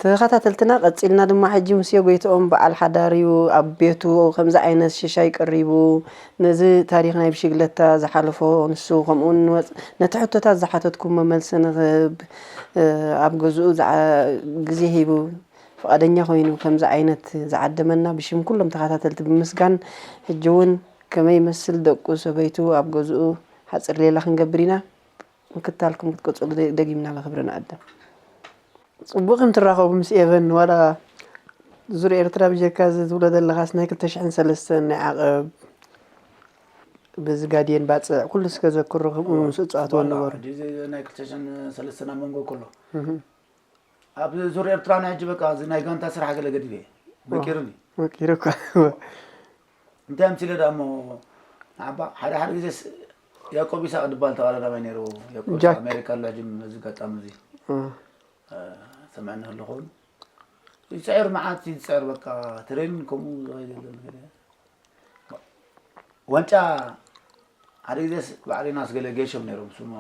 ተኸታተልትና፣ ቀጺልና ድማ ሕጂ ሙሴ ጎይትኦም በዓል ሓዳር እዩ። ኣብ ቤቱ ከምዚ ዓይነት ሽሻይ ቀሪቡ፣ ነዚ ታሪኽ ናይ ብሽግለታ ዝሓለፎ፣ ንሱ ከምኡውን ንወጽ-፣ ነቲ ሕቶታት ዝሓተትኩሞ መልሲ ንኽህብ፣ እ፣ ኣብ ገዝኡ ዝዓ-፣ ግዜ ሂቡ ፍቓደኛ ኮይኑ ከምዚ ዓይነት ዝዓደመና ብሽም ኩሎም ተኸታተልቲ ብምስጋን፣ ሕጂ እውን ከመይ ይመስል ደቁ ሰበይቱ ኣብ ገዝኡ ሓጺር ሌላ ክንገብር ኢና። ምክታልኩም ክትቀጽሉ ደ-፣ ደጊምና ብኽብሪ ንዕድም። ጽቡቕ ከም ትራኸቡ ምስ ኤቨን፣ ዋላ ዙር ኤርትራ ብጀካ እዚ ትብሎ ዘለኻስ ናይ ክልተ ሽሕን ሰለስተን ናይ ዓቐብ በዚ ጋድየን ባጽዕ ኩሉ እስከ ዘክሮ ከምኡ ምስ እጽዋትዎ ዋላ ነበሩ። ሕጂ እዚ ናይ ክልተ ሽሕን ሰለስተን ኣብ መንጎ ከሎ እህ። ኣብ ዙር ኤርትራ ናይ ሕጂ በቃ እዚ ናይ ጋንታ ስራሕ ገለ ገዲፈ እየ። መቂሩኒ። መቂሩ እኳ። እንታይ ኣምሲለ ደኣ እሞ ንዓባ ሓደ ሓደ ግዜስ ያዕቆብ ይስሐቅ ድበሃል ተቐዳዳማይ ነይሩ። ያዕቆብ ጃክ። ይስሐቅ ኣሜሪካ ኣሎ ሕጂ ነዚ ኣጋጣሚ እዚ። እ። እ፣ ሰምዐኒ ከለኹ እውን ይጽዕር መዓት ይጽዕር በቃ ትሬኒንግ ከምኡ ዝኸይድ ዘሎ ነገር እየ። ዋንጫ ሓደ ግዜስ ባዕሉ ዮናስ ገለ ጌሾም ነይሮም ስሞ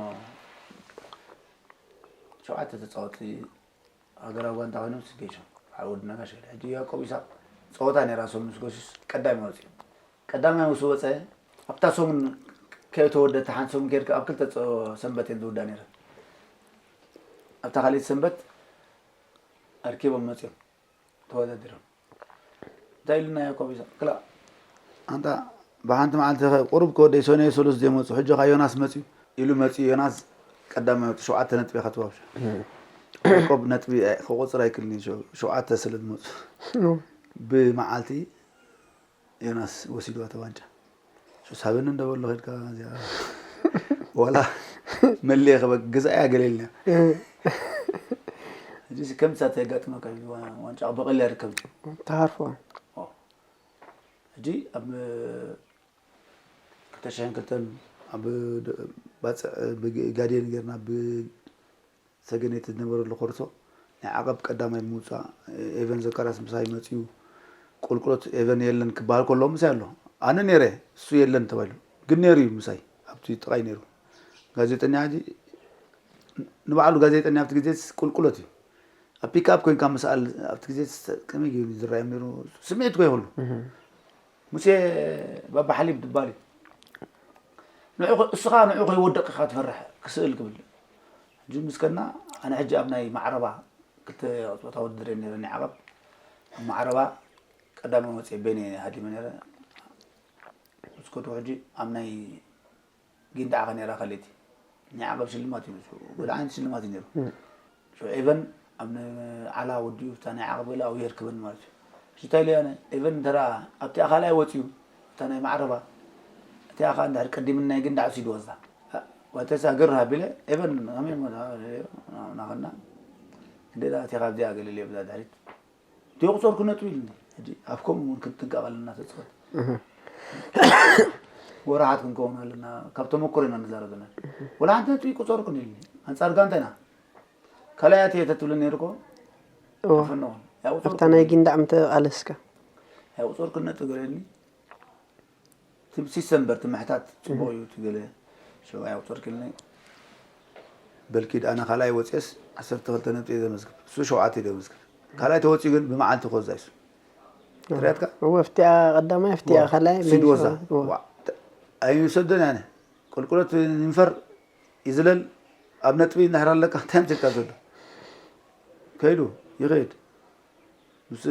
ሸውዓተ ተጻወቲ ሃገራዊ ጋንታ ኮይኖም ስጌሾ በዓል ወዲ ነጋሽ ገለ። ሕጂ ያዕቆብ ይስሐቅ ጸወታ ነይራ ሶም ምስ ጎሽስ ቀዳማይ ወጺኡ። ቀዳማይ ምስ ወጸ ኣብታ ሰሙን ከይተወደተ ሓንቲ ሰሙን ኬድካ ኣብ ክልተ ጸ-፣ ሰንበት እየን ዝውዳ ነይረን። ኣብታ ካልኣይቲ ሰንበት ኣርኪቦም መጺኦም ተወዳዲሮም። እንታይ ኢሉና ያዕቆብ ይስሐቅ? ክላ ኣንታ ብሓንቲ መዓልቲ ኸ ቁሩብ ከወደይ ሰኑይ ሰሉስ ዘይመጹ፣ ሕጂ ኸኣ ዮናስ መጺኡ ኢሉ መጺኡ። ዮናስ ቀዳማይ ወጺኡ ሸውዓተ ነጥቢ ኢኻ ትዋብ። ያዕቆብ ነጥቢ ኣይ-፣ ክቆጽር ኣይክእልን እዩ። ሸው-፣ ሸውዓተ ስለ ዝመጹ እም። ብመዓልቲ ዮናስ ወሲድዋ እታ ዋንጫ። ሸው ሳበኒ እንደበሎ ኸድካ እዚኣ ዋላ መለየ ኸበ-፣ ግዛእያ ገለ ኢልና። እም። ሕጂ ከምዚ ሳተ የጋጥመካ እዩ። ዋ-፣ ዋንጫ ብቐሊል ኣይርከብን። ተሃርፎ። ኦ። ሕጂ ኣብ ክልተ ሽሕን ክልተን ኣብ ደ-፣ ባጽዕ ብግ-፣ ጋዴን ጌርና ብሰገነይቲ ዝነበረሉ ኮርሶ ናይ ዓቐብ ቀዳማይ ብምውጻእ ኤቨን ዘካርያስ ምሳይ መጺኡ። ቁልቁለት ኤቨን የለን ክበሃል ከሎ ምሳይ ኣሎ። ኣነ ነይረ፣ እሱ የለን ተባሂሉ። ግን ነይሩ እዩ ምሳይ፣ ኣብቲ ጥቓይ ነይሩ። ጋዜጠኛ ሕጂ ንባዕሉ ጋዜጠኛ ኣብቲ ግዜ ቁልቁለት እዩ። ኣብ ፒክኣፕ ኮይንካ ምስኣል ኣብቲ ግዜ ስ-፣ ከመይ ገይሩ ዝረኣዮም ነይሩ? ስምዒት እኮ ይኹሉ። እህ። ሙሴ ባባ ሓሊብ ድባል እዩ። ንዑ ከ-፣ እሱ ኸኣ ንዑ ከይወድቕ ኢኻ ትፈርሕ፣ ክስእል ክብል። ሕጂ ምስ ከድና፣ ኣነ ሕጂ ኣብ ናይ ማዕረባ ክልተ ቅጽበታዊ ውድድር እየ ነይረ፣ ናይ ዓቐብ። ኣብ ማዕረባ ቀዳማይ ወጺኤ በይነይ እየ ሃዲመ ነይረ። ምስ ከድኩ ሕጂ ኣብ ናይ ጊንዳዕ ከ ነይራ ካልእቲ። ናይ ዓቐብ ሽልማት እዩ፣ ንሱ ገለ ዓይነት ሽልማት እዩ ነይሩ። እም። ሽዑ ኤቨን ኣብ ነ-፣ ዓላ ወዲኡ፣ እታ ናይ ዓቐብ ገለ ኣብኡ የርክበኒ ማለት እዩ። ሽታ ኢለ ኣነ፣ ኤቨን እንተ ደኣ ኣብቲኣ ካልኣይ ወጺኡ፣ እታ ናይ ማዕረባ፣ እቲኣ ከኣ እንድሕር ቀዲምኒ ናይ ጊንዳዕ ወሲድዎ እዛ። እ፣ ዋተሳ ግር ሃቢለ፣ ኤቨን ከመይ እሞ፣ ናኸና፣ እንዴ ደኣ እቲኻ ኣብዚኣ ገለ ኢለ ብዛ ድሕሪት። ዘይቁጸርኩ ነጥቢ ኢሉኒ። ሕጂ ኣብ ከምኡ እውን ክንጥንቀቕ ኣለና ተጻወት። እህ። ወራሓት ክንከውን ኣለና። ካብ ተመክሮ ኢና ንዛረብ ዘለና። ወላ ሓንቲ ነጥቢ ይቁጸርኩን ኢሉኒ። ኣንጻር ጋንታ ኢና። ካልኣይ ኣትየ ተትብለኒ ነይሩ እኮ እዎ። ኣይፈነኹን። ኣይቁጸርኩን ኣብታ ናይ ኢሉኒ። ጊንዳዕ ምተቓለስካ። ኣይቁጸርኩን ነጥቢ ገለ ኢሉኒ። እቲ ሲስተም እምበር፣ እቲ ምሕታት ጽቡቕ እዩ፣ እቲ ገለ ሸውዓይ ኣቑጽር ክልኒ። በልኪ ኣነ ካልኣይ ወጽኤስ ዓሰርተ ክልተ ነጥቢ እየ ዘመዝግብ፣ እሱ ሸውዓተ እዩ ዘመዝግብ። ካልኣይ ተወጺኡ ግን ብመዓልቲ ኮዛ እዩ እሱ። ትሪኣትካ? እወ፣ ኣብቲኣ ቀዳማይ፣ ኣብቲኣ እወ፣ ካልኣይ፣ ሲድ ወዛ። እወ። ዋ፣ ተ-፣ ኣይንሰዶን ያነ። ቁልቁለት ይንፈር፣ ይዝለል፣ ኣብ ነጥቢ እንድሕር ኣለካ፣ እንታይ ኣምሲልካ ዘሎ? ከይዱ፣ ይኸይድ። ምስ፣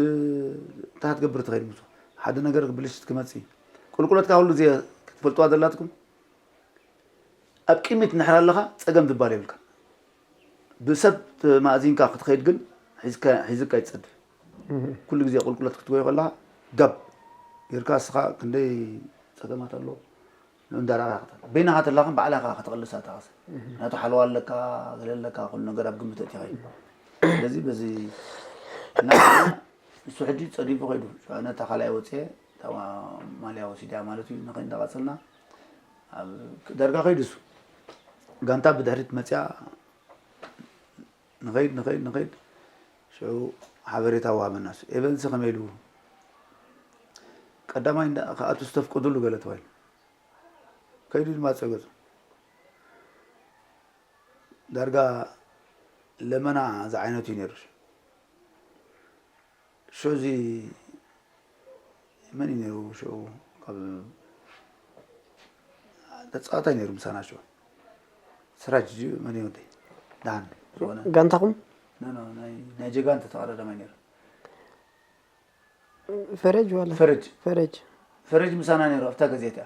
እንታይ ክትገብር ትኸይድ ምስ ሓደ ነገር ብልሽት ክመጽእ እዩ። ቁልቁለትካ ኩሉ ግዜ ክትፈልጥዋ ዘላትኩም፣ ኣብ ቅድሚት እንድሕር ኣለኻ ጸገም ዝባል የብልካ። ብሰብ ተማእዚንካ ክትኸይድ ግን ሒዝካ፣ ሒዝካ ይጸድፍ። እህ። ኩሉ ግዜ ቁልቁለት ክትጎዮ ከለኻ ጋብ ጌርካ እስኻ ክንደይ ጸገማት ኣለዎ። ንእንዳራኻ ክትብል። በይንኻ ተላኽን ባዕልኻ ክትቕልሳ እታ ቃልሲ። እህ። ምኽንያቱ ሓለዋ ኣለካ፣ ገለ ኣለካ፣ ኩሉ ነገር ኣብ ግምት ኣእቲኻ እዩ። ስለዚ በዚ እና ንሱ ሕጂ ጸዲፉ ከይዱ። ነታ ካልኣይ ወጽኤ፣ እታ ማልያ ወሲዳ ማለት እዩ። ንኸይድ እንዳቐጸልና፣ ኣብ ዳርጋ ከይዱ እሱ። ጋንታ ብድሕሪት መጽያ፣ ንኸይድ፣ ንኸይድ፣ ንኸይድ። ሽዑ ሓበሬታ ወሃበና እሱ። ኤቨንስ ከመይ ኢሉ? ቀዳማይ እንዳ ክኣቱ ዝተፍቀዱሉ ገለ ተባሂሉ። ከይዱ ድማ ጸገጹ። ዳርጋ ለመና ዝዓይነቱ እዩ ነይሩ። ሽዑ እዚ መን እዩ ነይሩ? ሽዑ ካብ ተጻዋታይ ነይሩ ምሳና ሽዑ። ስራጅ ድዩ? መን እዩ ወደይ? ደሓን ዝኾነ? ጋንታኹም ኖ፣ ኖ፣ ናይ፣ ናይ ጀጋንተ ተቐዳዳማይ ነይሩ። ፈረጅ ዋላ ፈረጅ። ፈረጅ ፈረጅ ምሳና ነይሩ ኣብታ ገዜት እያ።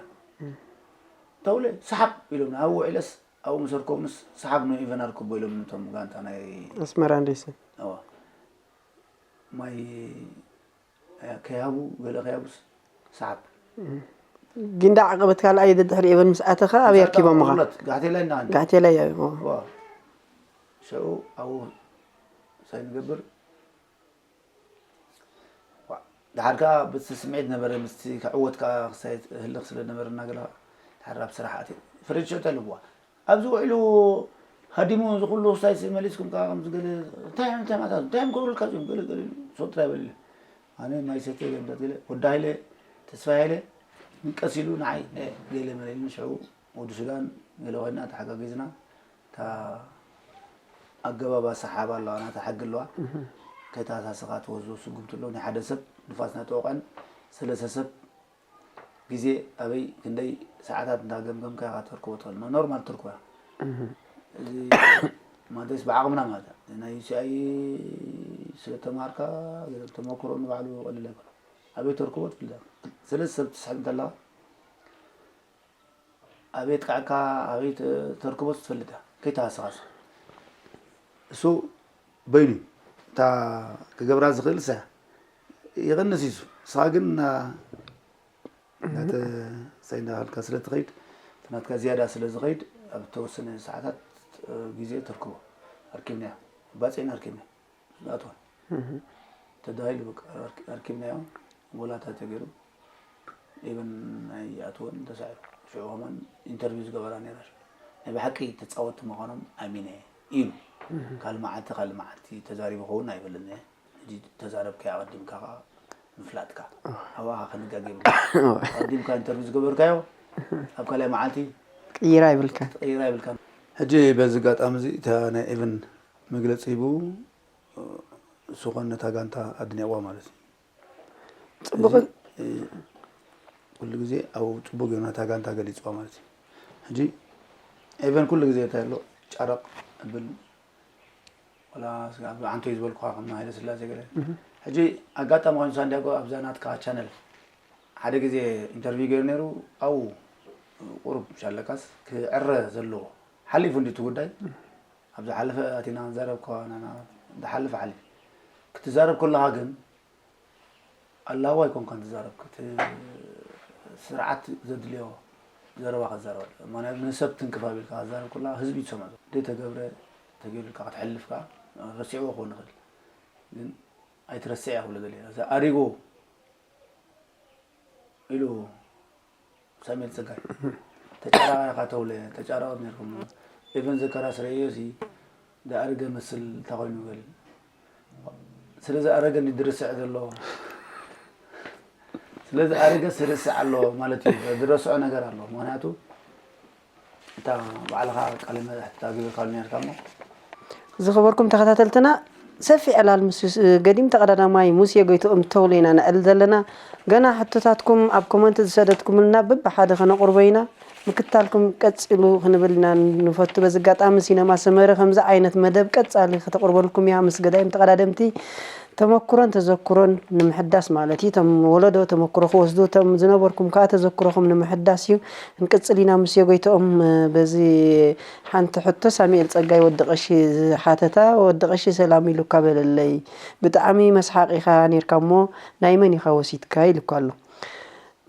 ተውለ ሰሓብ ኢሎም ኣብኡ ውዒለስ ኣብኡ ምስ ኣርከቡንስ ሰሓብ ን ኢቨን ኣርከቦ ኢሎም ነቶም ጋንታ ናይ ኣስመራ እንደይሰ እዋ ማይ ከያቡ ገለ ከያቡስ ሰሓብ ጊንዳ ዓቐበት ካልኣይ ደድሕሪ ኤቨን ምስ ኣተኻ ኣበይ ኣርኪቦምኻ? ቁርለት ጋሕቴላይ እና ጋሕቴላይ እያ። ዋ ሽዑ ኣብኡ ሳይ ንገብር ዋ፣ ድሓር ከዓ ብቲ ስምዒት ነበረ ምስቲ ክዕወት ከዓ ክሳይ ህልኽ ስለ ነበረ እናገለ ድሓር ኣብ ስራሕ ኣትየ ፍሬድ ሸጠ ኣለዋ ኣብዚ ውዕሉ ሃዲሙ ዝኩሉ ክሳይ መሊስኩም ከዓ ከምዚ ገለ እንታይ እዮም እንታይ ማታት እንታይ እዮም ክብሉልካ እዚኦም ገለ ገለ ሰው ጥራይ በልለ ኣነ ማይ ሰትየ ገምታት ገለ ወዲ ሃይለ ተስፋ ሃይለ ምንቀስ ኢሉ ንዓይ ገለ መለልን ሽዑ ወዲ ሱዳን ገለ ኮይና ተሓጋጊዝና እታ ኣገባብ ኣሰሓሕባ ኣለዋ ናታ ሕጊ ኣለዋ ከይተኣሳሰኻ ትወስዶ ስጉምቲ ኣሎ ናይ ሓደ ሰብ ንፋስ ናይ ጠወቐን ሰለስተ ሰብ ግዜ ኣበይ ክንደይ ሰዓታት እንዳገምገምካ ኢኻ ተርክቦ ትኽእል ኖርማል ትርክቦ እያ እዚ ማለትስ ብዓቕምና ማለት እያ ናይ ዩሲኣይ ስለተማርካ ተመክሮ ንባዕሉ ቀልል ኣይኮነ ኣበይ ተርክቦ ትፍልጥ ሰለስተ ሰብ ትስሕብ እንተለኻ ኣበይ የጥቅዐካ ኣበይ ተርክቦ ትፈልጥ እያ ከይተሃሰኻስ እሱ በይኑ እዩ እታ ክገብራ ዝኽእል ሰ ይቕንስ እዩ እሱ ንስኻ ግን እና ናተ ሳይ እንዳበልካ ስለ ትኸይድ እቲ ናትካ ዝያዳ ስለ ዝኸይድ ኣብ ተወሰነ ሰዓታት ግዜ ተርክቦ ኣርኪብናዮ ባፅዕና ኣርኪብና ዝኣትዋ ተዳሂሉ በቃ ኣርኪብናዮ ወላታ ተገይሩ ኢቨን ናይ ኣትወን ተሳዒሩ ሽዑ ከማን ኢንተርቪው ዝገበራ ነይራ ናይ ብሓቂ ተፃወቲ ምዃኖም ኣሚነ ኢሉ ካልእ መዓልቲ ካልእ መዓልቲ ተዛሪቡ ኸውን ኣይበልን ሕጂ ተዛረብካዮ ኣቐዲምካ ከዓ ምፍላጥካ ኣባኻ ክንጋገ የብልካ ኣቐዲምካ ኢንተርቪው ዝገበርካዮ ኣብ ካልኣይ መዓልቲ ቅይራ ይብልካ ትቕይራ የብልካ ሕጂ በዚ ኣጋጣሚ እዚ እታ ናይ ኢቨን መግለፂ ሂቡ እሱ ኾን ነታ ጋንታ ኣድኒቕዋ ማለት እዩ ፅቡቕ ኩሉ ግዜ ኣብ ፅቡቅ ገይሩ ነታ ጋንታ ገሊፅዋ ማለት እዩ ሕጂ ኤቨን ኩሉ ግዜ እንታይ ኣሎ ጨረቕ እብል ወላ ዓንቶይ ዝበልኩኻ ከም ሃይለ ስላሴ ገለ ሕጂ ኣጋጣሚ ኮይኑ ሳንዲያጎ ኣብዛ ናትካ ቻነል ሓደ ግዜ ኢንተርቪው ገይሩ ነይሩ ኣብኡ ቁሩብ ሻለካስ ክዕረ ዘለዎ ሓሊፉ እንዲ እቲ ጉዳይ ኣብ ዝሓለፈ ኣቲና ክንዛረብ ከዋናና ዝሓለፈ ሓሊፉ ክትዛረብ ከለኻ ግን ኣላዋ ኣይኮንካን ትዛረብ እቲ ስርዓት ዘድልዮ ዘረባ ከዛረብ ኣለካ ማለት ንሰብ ትንክፍ ኣቢልካ ከዛረብ ከላ ህዝቢ ትሰምዖ ዘይተገብረ ተገይሩልካ ክትሕልፍ ከዓ ረሲዕዎ ክኸውን ይኽእል ግን ኣይትረስዕ እያ ክብሎ ደልየ እዚ ኣሪጎ ኢሉ ሳሙኤል ፀጋይ ተጫራቂ ኢኻ ተውለ ተጫራቂ ነርኩም ኢቨን ዘከራ ስረዮ ሲ ዝኣረገ መስል እንታይ ኮይኑ ገል ስለዚ ኣረገ እንዲ ድርስዕ ዘሎ ስለዚ ኣረገ ስርስዕ ኣሎ ማለት እዩ ዝረስዖ ነገር ኣሎ ምክንያቱ እታ ባዕልኻ ቃለ መሕትት ኣግቢርካሉ ነርካ እሞ ዝኸበርኩም ተኸታተልትና ሰፊሕ ዕላል ምስ ገዲም ተቐዳዳማይ ሙሴ ጎይትኦም ተውለ ኢና ነዕልል ዘለና። ገና ሕቶታትኩም ኣብ ኮመንት ዝሰደድኩምልና በብሓደ ከነቕርቦ ኢና። ምክትታልኩም ቀጽሉ ክንብል ኢና ንፈቱ። በዚ ኣጋጣሚ ሲነማ ሰመረ ከምዚ ዓይነት መደብ ቀጻሊ ከተቕርበልኩም እያ ምስ ገዳይም ተቐዳደምቲ ተመኩሮን ተዘክሮን ንምሕዳስ ማለት እዩ። እቶም ወለዶ ተመኩሮ ክወስዱ፣ እቶም ዝነበርኩም ከዓ ተዘክሮኹም ንምሕዳስ እዩ። ክንቅጽል ኢና ምስ የጎይትኦም። በዚ ሓንቲ ሕቶ ሳሙኤል ጸጋይ ወዲ ቀሺ ዝሓተታ፣ ወዲ ቀሺ ሰላም ኢሉካ በለለይ። ብጣዕሚ መስሓቕ ኢኻ ኔርካ እሞ ናይ መን ኢኻ ወሲድካ ኢሉካ ኣሎ።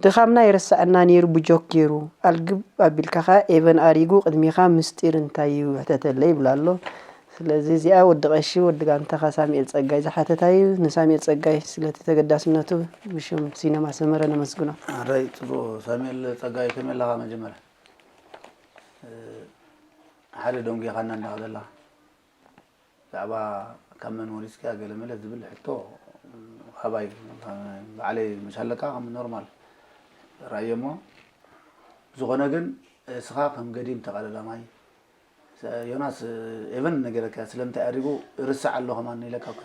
ድኻምና ይረስዐና ኔሩ ብጆክ ጌሩ ኣልግብ ኣቢልካ ከኣ ኤቨን ኣሪጉ ቅድሜኻ ምስጢር እንታይ እዩ ሕተተለይ ይብላ ኣሎ። ስለዚ እዚኣ ወዲ ቀሺ ወዲ ጋንታኻ ሳሙኤል ጸጋይ ዝሓተታ እዩ። ንሳሙኤል ጸጋይ ስለቲ ተገዳስነቱ ብሽም ሲነማ ሰመረ ነመስግኖ። ኣራይ ጽቡቕ ሳሙኤል ጸጋይ ከመይ ኣለኻ መጀመርያ ሓደ ደንጉኻና እንዳኻ ዘለኻ ብዛዕባ ካብ መን ወሪስካ ገለ መለ ዝብል ሕቶ ካባይ ባዕለይ መሻለካ ከም ኖርማል ራእየ እሞ ዝኾነ ግን እስኻ ከም ገዲም ተቐዳዳማይ ዮናስ ኤቨን ነገረካ ስለምንታይ ኣሪጉ ርስዕ ኣሎ ከማን ኢለካ እኮ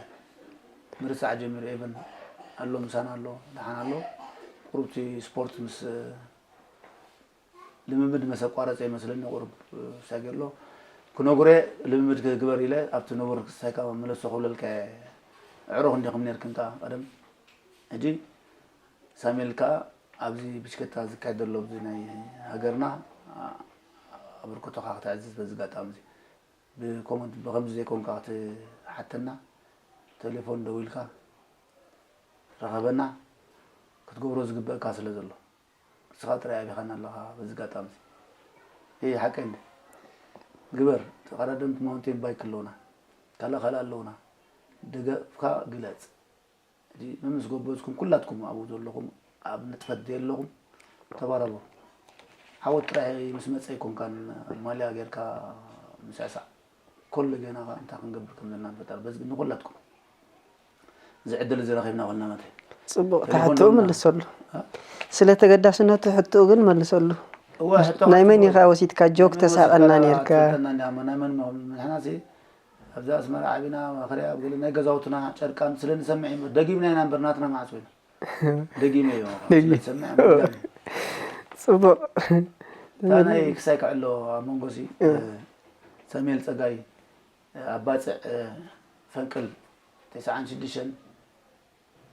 ምርሳዕ ጀሚሩ ኤቨን ኣሎ፣ ምሳና ኣሎ፣ ደሓን ኣሎ። ቁሩብ እቲ ስፖርት ምስ ልምምድ መስ ኣቋረጸ ይመስለኒ፣ ቁሩብ ሳጊ ኣሎ። ክነግሮ ልምምድ ክግበር ኢለ ኣብቲ ነቡር ክሳይካ መለሶ ክብለልካ እየ። ኣዕሩኽ እንዲኹም ነርክን ከኣ ቀደም። ሕጂ ሳሙኤል ከኣ ኣብዚ ብሽከታ ዝካየድ ዘሎ ኣብዚ ናይ ሃገርና ኣበርክቶኻ ክተዕዝዝ በዚ ኣጋጣሚ እዚ ብኮመንት ብኸምዚ ዘይኮንካ ክትሓተና ቴሌፎን ደዊልካ ረኸበና ክትገብሮ ዝግበእካ ስለ ዘሎ ንስኻ ጥራይ ኣቢኻና ኣለኻ በዚ ኣጋጣሚ እዚ። እይ ሓቀይ እንደ ግበር ተቐዳደምቲ ማውንቴን ባይክ ኣለውና ካልእ ካልእ ኣለውና ደገፍካ ግለጽ። ሕጂ መምስ ጎበዝኩም ኩላትኩም ኣብኡ ዘለኹም ኣብ ንጥፈት ዘለኹም ተባረሩ። ዓወት ጥራይ ምስ መጸ ኣይኮንካን ማልያ ጌርካ ምስዕሳዕ ኮሎ ጌና ከኣ እንታይ ክንገብር ከም ዘለና ንፈጠር በዚ ንኹላትኩም እዚ ዕድል እዚ ረኺብና ኮልና መተ ጽቡቕ ተሓትኡ መልሰሉ። ስለ ተገዳስነቱ ሕትኡ ግን መልሰሉ። እወ ሕቶ ናይ መን ኢኻ ወሲድካ ጆክ ተሳቐና ኔርካ? ናይ መን ምሕናሲ ኣብዚ ኣስመራ ዓቢና ማኸርያ ኣብ ገለ ናይ ገዛውትና ጨርቃን ስለ ንሰምዕ እዩ እምበር ደጊምና ኢና እምበር ናትና መዓስ ኮይኑ ደጊመ እዩ ደጊ- ስለዝሰምዕ እምበር ደጋሚ። ጽቡቕ እታ ናይ ክሳይ ክዕሎ ኣብ መንጎ ሲ እ። ሰሜል ጸጋይ ኣብ ባጽዕ እ፣ ፈንቅል ተስዓን ሽዱሽተን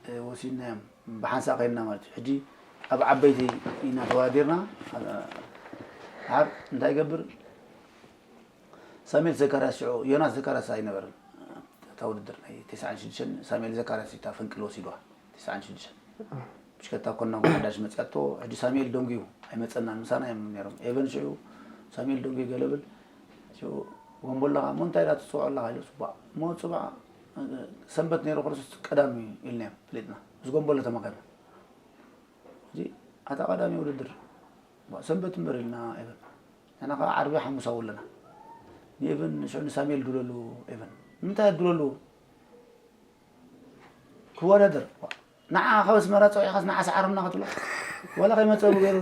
እ፣ ወሲድናዮም ብሓንሳእ ከይድና ማለት እዩ ሕጂ ኣብ ዓበይቲ ኢና ተወዳዲርና ኣብ- ድሓር እንታይ ይገብር ሳሜል ዘካርያስ ሽዑ ዮናስ ዘካርያስ ኣይነበረን እታ ውድድር ናይ ተስዓን ሽዱሽተን ሳሜል ዘካርያስ እዩ እታ ፈንቅል ወሲድዋ ተስዓን ሽዱሽተን ብሽከታ ኮና ሓዳሽ መፅያቶ ሕጂ ሳሜል ደንጉዩ ኣይመፀናን ምሳና እዮም ነይሮም ኤቨን ሽዑ ሳሜል ደንጉዩ ገለብል ሽዑ ጎንቦላ ከዓ እሞ እንታይ ዳ ትፅውዖ ኣለካ ኢሉ ፅቡቅ እሞ ፅቡቅ ሰንበት ነይሩ ክርስቶስ ቀዳሚ ኢልናዮም ፍሊጥና ምስ ጎንቦላ ተማኸርና ሕጂ ኣታ ቀዳሚ ውድድር ሰንበት እምበር ኢልና ኤቨን ንሕና ከዓ ዓርቢ ሓሙስ ኣብኡ ኣለና ንኤቨን ሽዑ ንሳሙኤል ድለሉ ኤቨን ንምንታይ ድለሉ ክወዳደር ንዓ ካብ ኣስመራ ፀዊዕካስ ንዓ ሰዓረና ክትብሎ ዋላ ከይመፀሉ ገይሩ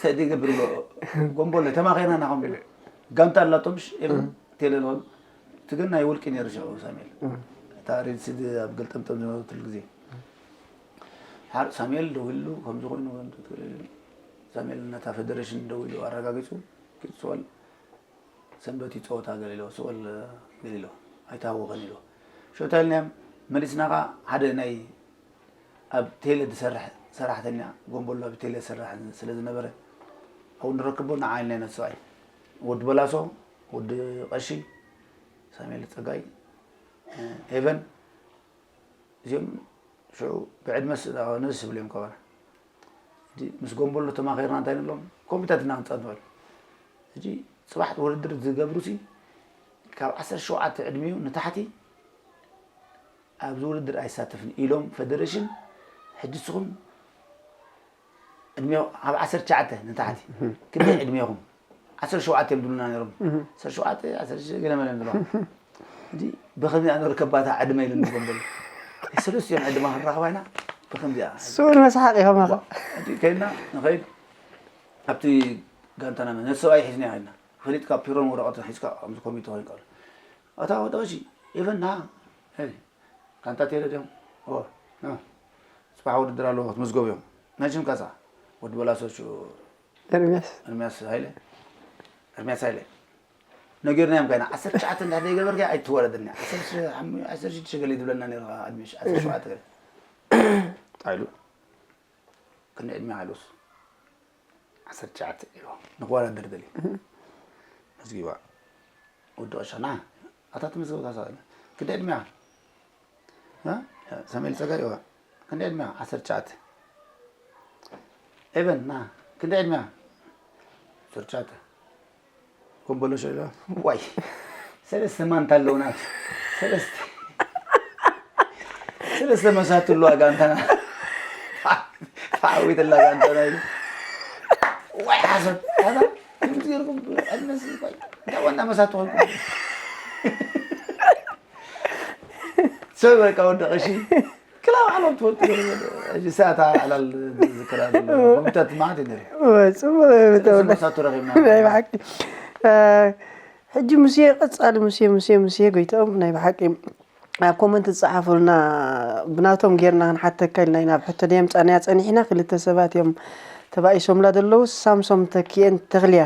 ሰዲ ይገብር ብሎ ጎንቦለ ተማኺርና ኢና ከም ብሎ ጋንታ ኣላቶም ሽ ኤቨን ቴለ ዝኮኑ እቲ ግን ናይ ውልቂ ነይሩ ሽዑ ሳሙኤል እታ ሬድ ሲዲ ኣብ ገልጠምጠም ዝነበረትሉ ግዜ ሓር ሳሙኤል ደዊሉ ከምዚ ኮይኑ ከምዚ ትብል ሳሙኤል ነታ ፌደሬሽን ደዊሉ ኣረጋጊፁ ኪድ ስወል ሰንበት ይፀወታ ገለ ኢሎ ስወል ገለ ኢሎ ኣይተሃወኸን ኢሎ ሸታ ኢልናዮም መሊስና ከዓ ሓደ ናይ ኣብ ቴለ ዝሰርሕ ሰራሕተኛ ጎንቦሎ ኣብ ቴለ ዝሰርሕ ስለ ዝነበረ ኣብኡ ንረክቦ ንዓ ኢልና ኢና ሰብኣይ ወዲ በላሶ ወዲ ቀሺ ሳሙኤል ፀጋይ ኤቨን እዚኦም ሽዑ ብዕድመስ ንእስ ዝብሉ እዮም ካባና ሕጂ ምስ ጎንቦሎ ተማኺርና እንታይ ንብሎም ኮምፒታት ኢና ክንፃወት ንኽእል ሕጂ ፅባሕ ውድድር ዝገብሩ ሲ ካብ ዓሰርተ ሸውዓተ ዕድሚኡ ንታሕቲ ኣብዚ ውድድር ኣይሳተፍን ኢሎም ፌደሬሽን ሕጂ ንስኹም ዕድሜ ካብ ዓሰርተ ትሽዓተ ንታሕቲ ክንደይ ዕድሜኹም ዓሰርተ ሸውዓተ እዮም ዝብሉና ነይሮም ዓሰርተ ሸውዓተ ዓሰርተ ሽዱሽተ ገለ መለ እዮም ዝብሉና ሕጂ ብኸመይ ኣነ ርከባታ ዕድመ ኢሉ ንጎንበል ሰለስቲኦም ዕድማ ክንራኽባ ኢና ብኸምዚኣ ስኡን መስሓቕ ኢኹም ኣኸ ሕጂ ከይድና ንኸይድ ኣብቲ ጋንታና ነቲ ሰብኣይ ሒዝና ከይድና ፈሊጥካ ፒሮን ወረቐትን ሒዝካ ከምዚ ኮሚቴ ኮይኑ ቀሉ ኣታ ወደቐሺ ኤቨን ና ጋንታ ቴለ ድዮም? ኦ፣ ና። ጽባሕ ውድድር ኣለዎ ክትምዝገቡ እዮም። ናይ ሽምካ ሳ? ወዲ በላሶ ሹ ኤርሚያስ። ኤርሚያስ ሃይለ። ኤርሚያስ ሃይለ። ነጊርናዮም ካይና ዓሰርተ ትሽዓተ እንድሕር ዘይገበርካ ኣይትወረድን እያ። ዓሰርተ ሽዱሽተ ገለ ትብለና ነይርካ ዕድመ ዓሰርተ ሸውዓተ ገለ። እንታይ ኢሉ? ክንደይ ዕድመ ሃሉስ? ዓሰርተ ትሽዓተ ኢሉ ንክወዳደር ደልዩ መዝጊባ ወዲ ቀሻ ና ኣታ ትምዝገብ ካሳ ክንደይ ዕድመያ ሰሜል ፀጋ ይዋ ክንደይ ዕድመያ ዓሰርተ ትሽዓተ ኤቨን ና ክንደይ ዕድመያ ዓሰርተ ትሽዓተ ኮምቦሎሾ ኢሎ ዋይ ሰለስተ ማንታ ኣለውና ሰለስተ ሰለስተ መሳቱ ኣለዋ ጋንታና ተዓዊት ኣላ ጋንታና ኢሉ ዋይ ሓሰብ ኣታ ከምዚ ገርኩም ዕድመስ ዋይ እንታይ ዋና መሳቱ ኾንኩም ሰብ በቃ ወደ ቀሺ ክላ ባዕሎም ትፈልጡ ሕጂ ሰዓታ ዕላል ዝክራ ኮምፒታት ማለት እዩ ነይሩ ጽቡቅ ተወለ መሳቱ ረኺብና ናይ ብሓቂ ሕጂ ሙሴ ቀጻሊ ሙሴ ሙሴ ሙሴ ጎይትኦም ናይ ብሓቂ ኣብ ኮመንት ዝጸሓፉልና ብናቶም ጌርና ክንሓተካ ኢልና ኢና። ኣብ ሕቶ ድዮም ጻንያ ጸኒሕና፣ ክልተ ሰባት እዮም ተባኢሶምላ ዘለዉ። ሳምሶም ተኪኤን ተኽልያ።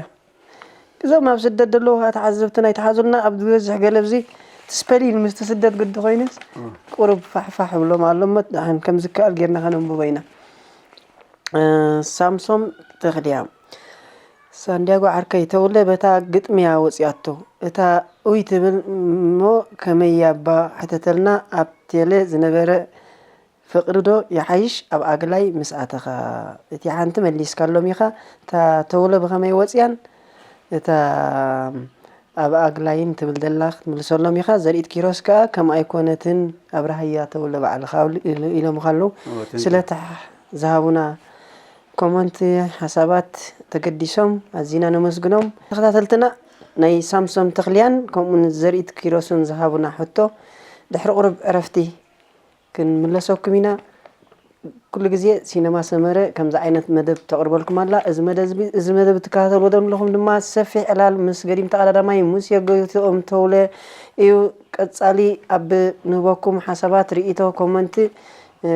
እዞም ኣብ ስደት ዘለዉ ከዓ ተዓዘብትና ይተሓዙልና። ኣብ ዝበዝሕ ገለ ኣብዚ ትስፐሊን ምስቲ ስደት ግዲ ኮይኑስ ቁሩብ ፋሕፋሕ ብሎም ኣሎ እሞ፣ ንሕን ከም ዝከኣል ጌርና ከነንብቦ ኢና። እ፣ ሳምሶም ተኽልያ። ሳንዲያጎ ዓርከይ፣ ተውለ በታ ግጥሚ እያ ወጺኣቶ። እታ ኡይ ትብል እሞ ከመይ እያ እባ ሕተተልና፣ ኣብ ቴለ ዝነበረ ፍቕሪ ዶ ይሓይሽ ኣብ ኣግላይ ምስ ኣተኻ? እቲ ሓንቲ መሊስካሎም ኢኻ፣ እታ ተውለ ብኸመይ ወጺኣን? እታ ኣብ ኣግላይን ትብል ዘላ ክትምልሰሎም ኢኻ። ዘርኢት ኪሮስ ከኣ ከምኣ ኣይኮነትን፣ ኣብርሃያ ተውለ ባዕልኻ ኢሉ-፣ ኢሎምኻ ኣለዉ። ኦ፣ thank you። ስለ እታ ዝሃቡና ኮመንት ሓሳባት ተገዲሶም ኣዚና ነመስግኖም። ተኸታተልትና ናይ ሳምሶም ተኽልያን ከምኡውን ዘርኢት ኪሮስን ዝሃቡና ሕቶ ድሕሪ ቁሩብ ዕረፍቲ ክንምለሰኩም ኢና። ኩሉ ግዜ ሲነማ ሰመረ ከምዚ ዓይነት መደብ ተቕርበልኩም ኣላ። እዚ መደብ፣ እዚ መደብ እትከታተልዎ ዘለኹም ድማ ሰፊሕ ዕላል ምስ ገዲም ተቐዳዳማይ ሙሴ ጎይትኦም ተውለ እዩ። ቀጻሊ ኣብ ንህበኩም ሓሳባት፣ ርእይቶ፣ ኮመንት፣ እ፣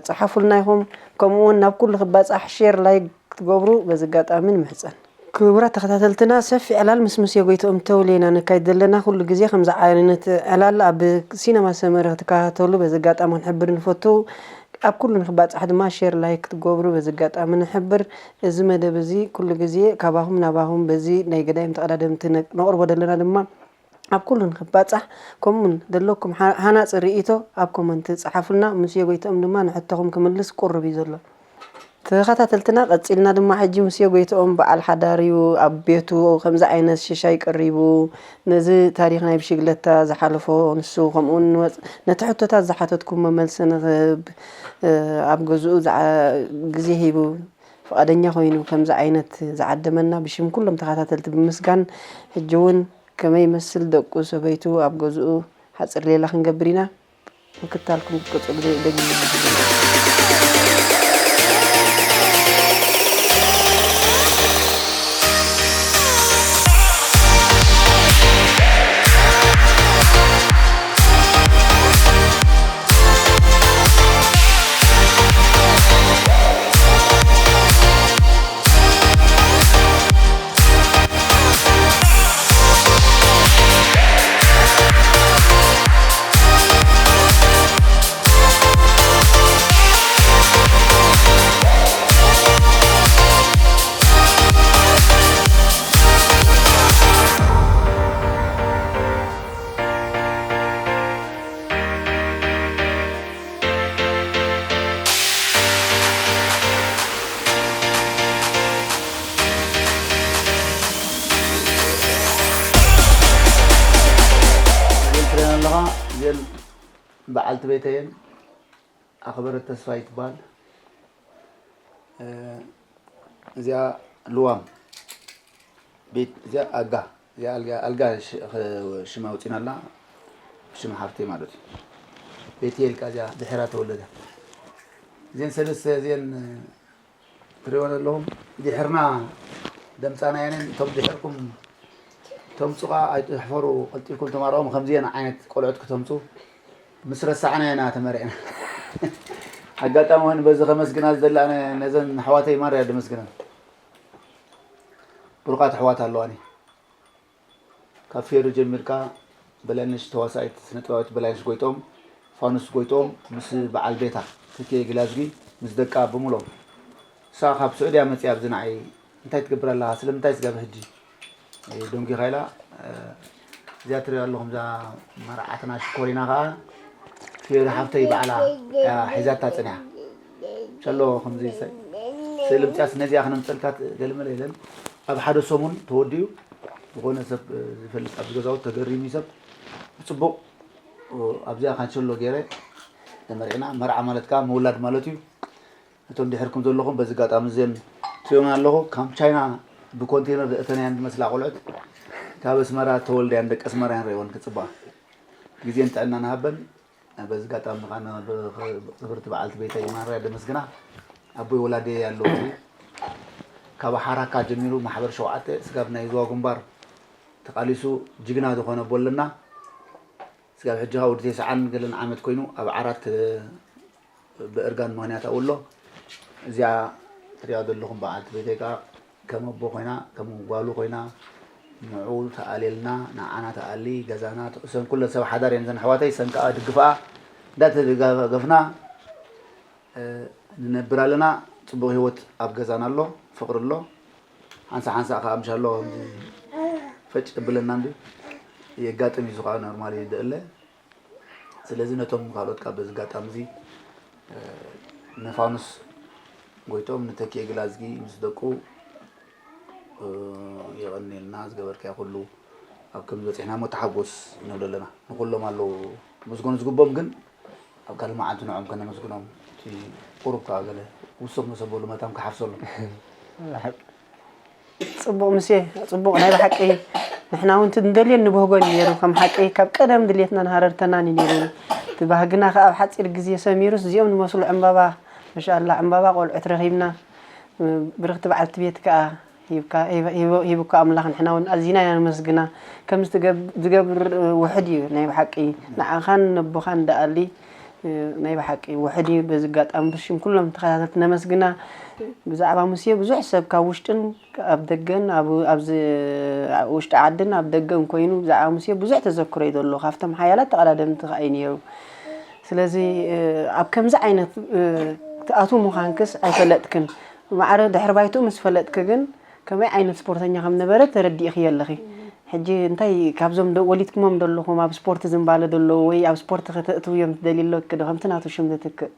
ጸሓፉልና ኢኹም። ከምኡ እውን ናብ ኩሉ ክባጻሕ ሼር፣ ላይክ ክትገብሩ በዚ ኣጋጣሚ ንምሕጸን። ክቡራት ተኸታተልትና፣ ሰፊሕ ዕላል ምስ ሙሴ ጎይትኦም ተውለ ኢና ነካይድ ዘለና። ኩሉ ግዜ ከምዚ ዓይነት ዕላል ኣብ ሲነማ ሰመረ ክትከታተሉ በዚ ኣጋጣሚ ክንሕብር ንፈቱ። ኣብ ኩሉ ንክባጻሕ ድማ ሼር፣ ላይክ ክትገብሩ በዚ ኣጋጣሚ ንሕብር። እዚ መደብ እዚ ኩሉ ግዜ ካባኹም ናባኹም በዚ ናይ ገዳይም ተቐዳደምቲ ነ-፣ ነቕርቦ ዘለና ድማ ኣብ ኩሉ ንክባጻሕ፣ ከምኡውን ዘለኩም ሓ-፣ ሃናጺ ርእይቶ ኣብ ኮመንት ጸሓፉልና። ሙሴ ጎይትኦም ድማ ንሕቶኹም ክምልስ ቁሩብ እዩ ዘሎ። ተኸታተልትና፣ ቀጺልና ድማ ሕጂ ሙሴ ጎይትኦም በዓል ሓዳር እዩ። ኣብ ቤቱ ከምዚ ዓይነት ሽሻይ ቀሪቡ፣ ነዚ ታሪኽ ናይ ብሽግለታ ዝሓለፎ ንሱ፣ ከምኡ እውን ንወጽ-፣ ነቲ ሕቶታት ዝሓተትኩሞ መልሲ ንኽህብ፣ እ፣ ኣብ ገዝኡ ዝዓ-፣ ግዜ ሂቡ ፍቓደኛ ኮይኑ ከምዚ ዓይነት ዝዓደመና ብሽም ኩሎም ተኸታተልቲ ብምስጋን፣ ሕጂ እውን ከመይ ይመስል ደቁ ሰበይቱ ኣብ ገዝኡ ሓጺር ሌላ ክንገብር ኢና። ምክታልኩም ክትቅጽሉ ደጊመ እዚኤን ትርእየን ኣለኻ፣ እዚኤን በዓልቲ ቤተየን ኣኽበረት ተስፋይ ትበሃል። እ፣ እዚኣ ልዋም ቤት፣ እዚኣ ኣጋ፣ እዚኣ ኣልጋ፣ ኣልጋ ሽ-፣ ኸ-፣ ሽማ ኣውፂና ኣላ፣ ሽም ሓፍተይ ማለት እዩ። ቤትየል ከኣ እዚኣ ድሕራ ተወለደ። እዚአን ሰለስተ እዚአን ትሪእወን ኣለኹም። ድሕርና ደምፃና እየን። እቶም ድሕርኩም ተምፁ ከኣ ኣይትሕፈሩ፣ ቀልጢፍኩም ተማርኦም። ከምዚአን ዓይነት ቆልዑት ክተምፁ ምስ ረሳዕና ኢና ተመሪዕና። ኣጋጣሚ እውን በዚ ከመስግና ዝደሊ ኣነ ነዘን ኣሕዋተይ ማርያ ደመስግነን። ብሩኻት ኣሕዋት ኣለዋኒ። ካብ ፌሩ ጀሚርካ በላይነሽ፣ ተዋሳኢት ስነ ጥበባዊት በላይነሽ ጎይቶም፣ ፋኑስ ጎይቶም ምስ በዓል ቤታ ተኪኤ ግላዝጊ ምስ ደቃ ብምሎም። እሳ ካብ ስዑድያ መጺኣ ኣብዚ ንዓይ እንታይ ትገብር ኣለኻ? ስለምንታይ ስጋብ ሕጂ ደንጒኻ ኢላ፣ እዚኣ ትሪኦ ኣለኹም፣ እዛ መርዓትና ሽኮሪና ኸዓ ፌሪ ሓፍተይ ባዕላ እያ ሒዛታ ጽኒሓ። ሸሎ ከምዚ ሰ-፣ ስእሊ ምጽያስ ነዚኣ ክነምጸልካ ት-፣ ገልመለ የለን። ኣብ ሓደ ሰሙን ተወዲኡ ዝኾነ ሰብ ዝፈልጥ ኣብዚ ገዛውት ተገሪሙ እዩ ሰብ። ብጽቡቕ ኣብዚኣ ካንሸሎ ገይረ ተመሪዕና። መርዓ ማለት ከኣ ምውላድ ማለት እዩ። እቶም ድሕርኩም ዘለኹም በዚ ኣጋጣሚ እዘን ትሪኦን ኣለኹ። ካብ ቻይና ብኮንቴነር ዘእተናየን ዝመስላ ቆልዑት ካብ ኣስመራ ተወልደያን ደቂ ኣስመራ እየን ርእየወን ክጽበቓ። ግዜን ጥዕናን ይሃበን። በዚ ኣጋጣሚ ከዓ ን-፣ ክብርቲ በዓልቲ ቤተይ ማርያ ደመስግና። ኣቦይ ወላዲየይ ኣለዉ። ካብ ሓራካ ጀሚሩ ማሕበር ሸውዓተ ስጋብ ናይ ዞባ ግንባር ተቃሊሱ ጅግና ዝኾነ ኣቦ ኣለና። ካብ ሕጂ ካብ ወዲ ተስዓን ገለን ዓመት ኮይኑ ኣብ ዓራት ብእርጋን ምኽንያት ኣብኡ ኣሎ። እዚኣ ትሪኣ ዘለኹም በዓልቲ ቤተይ ከኣ ከም ኣቦ ኮይና፣ ከም ጓሉ ኮይና ንዑ ተኣልየልና፣ ንዓና ተኣሊ፣ ገዛና ትሕሰን፣ ኩለን ሰብ ሓዳር እየን እዘን ኣሕዋተይ፣ ሰን ከኣ ድግፍኣ እንዳተደጋገፍና፣ እ፣ ንነብር ኣለና። ጽቡቕ ህይወት ኣብ ገዛና ኣሎ፣ ፍቕሪ ኣሎ። ሓንሳእ ሓንሳእ ከኣ ምሻሎ ከምዚ ፈጭ የብለና እንድዩ። የጋጥም እዩ፣ እዚ ከኣ ኖርማል እዩ፣ ደእለ። ስለዚ ነቶም ካልኦት ካብ በዚ ኣጋጣሚ እዚ፣ እ፣ ንፋኑስ ጎይቶም፣ ንተኪኤ ግላዝጊ ምስ ደቁ፣ እ፣ የቐንየልና ዝገበርካዮ ኩሉ ኣብ ከም ዝበጺሕና እሞ ተሓጎስ ንብል ኣለና። ንኹሎም ኣለዉ መስገኑ ዝግቦም፣ ግን ኣብ ካልእ መዓልቲ ንዕኦም ከነመስግኖም። እቲ ቁሩብ ከኣ ገለ ውስኽ መሰበሉ መታም ክሓፍሰሎም። ጽቡቕ ምሴ፣ ጽቡቕ ናይ ብሓቂ። ንሕና እውን እቲ ንደልዮን ንብህጎን ነይሩ። ከም ሓቂ ካብ ቀደም ድልየትናን ሃረርተናን እዩ ነይሩ። እቲ ባህግና ከኣ ኣብ ሓጺር ግዜ ሰሚሩስ እዚኦም ዝመስሉ ዕምባባ፣ መሻኣላ ዕምባባ ቆልዑት ረኺብና። ብርኽቲ በዓልቲ ቤት ከኣ ሂብካ፣ ሂበ-፣ ሂበ-፣ ሂቡካ ኣምላኽ ንሕና እውን ኣዚና ኢና ነመስግና። ከምዚ ትገብ-፣ ዝገብር ውሑድ እዩ ናይ ብሓቂ። ንዓኻን ነቦኻን ደኣሊ ናይ ብሓቂ ውሑድ እዩ። በዚ ኣጋጣሚ ብሽም ኩሎም ተኸታተልቲ ነመስግና። ብዛዕባ ሙሴ ብዙሕ ሰብ ካብ ውሽጥን ኣብ ደገን፣ ኣብ፣ ኣብዚ ውሽጢ ዓድን ኣብ ደገን ኮይኑ ብዛዕባ ሙሴ ብዙሕ ተዘክሮ እዩ ዘሎ። ካብቶም ሓያላት ተቐዳደምቲ ከኣ እዩ ነይሩ። ስለዚ፣ እ፣ ኣብ ከምዚ ዓይነት፣ እ፣ ትኣትው ምዃንክስ ኣይፈለጥክን። ማዕረ ድሕሪ ባይትኡ ምስ ፈለጥኪ ግን ከመይ ዓይነት ስፖርተኛ ከም ነበረ ተረዲእኽዮ ኣለኺ። ሕጂ እንታይ ካብዞም ዶ-፣ ወሊድኩሞም ዶ ኣለኹም ኣብ ስፖርት ዝንባለ ዶ ኣለዉ ወይ ኣብ ስፖርት ከተእትውዮም ትደልዪ ኣለኪ ዶ ከምቲ ናቱ ሽም ዝትክእ?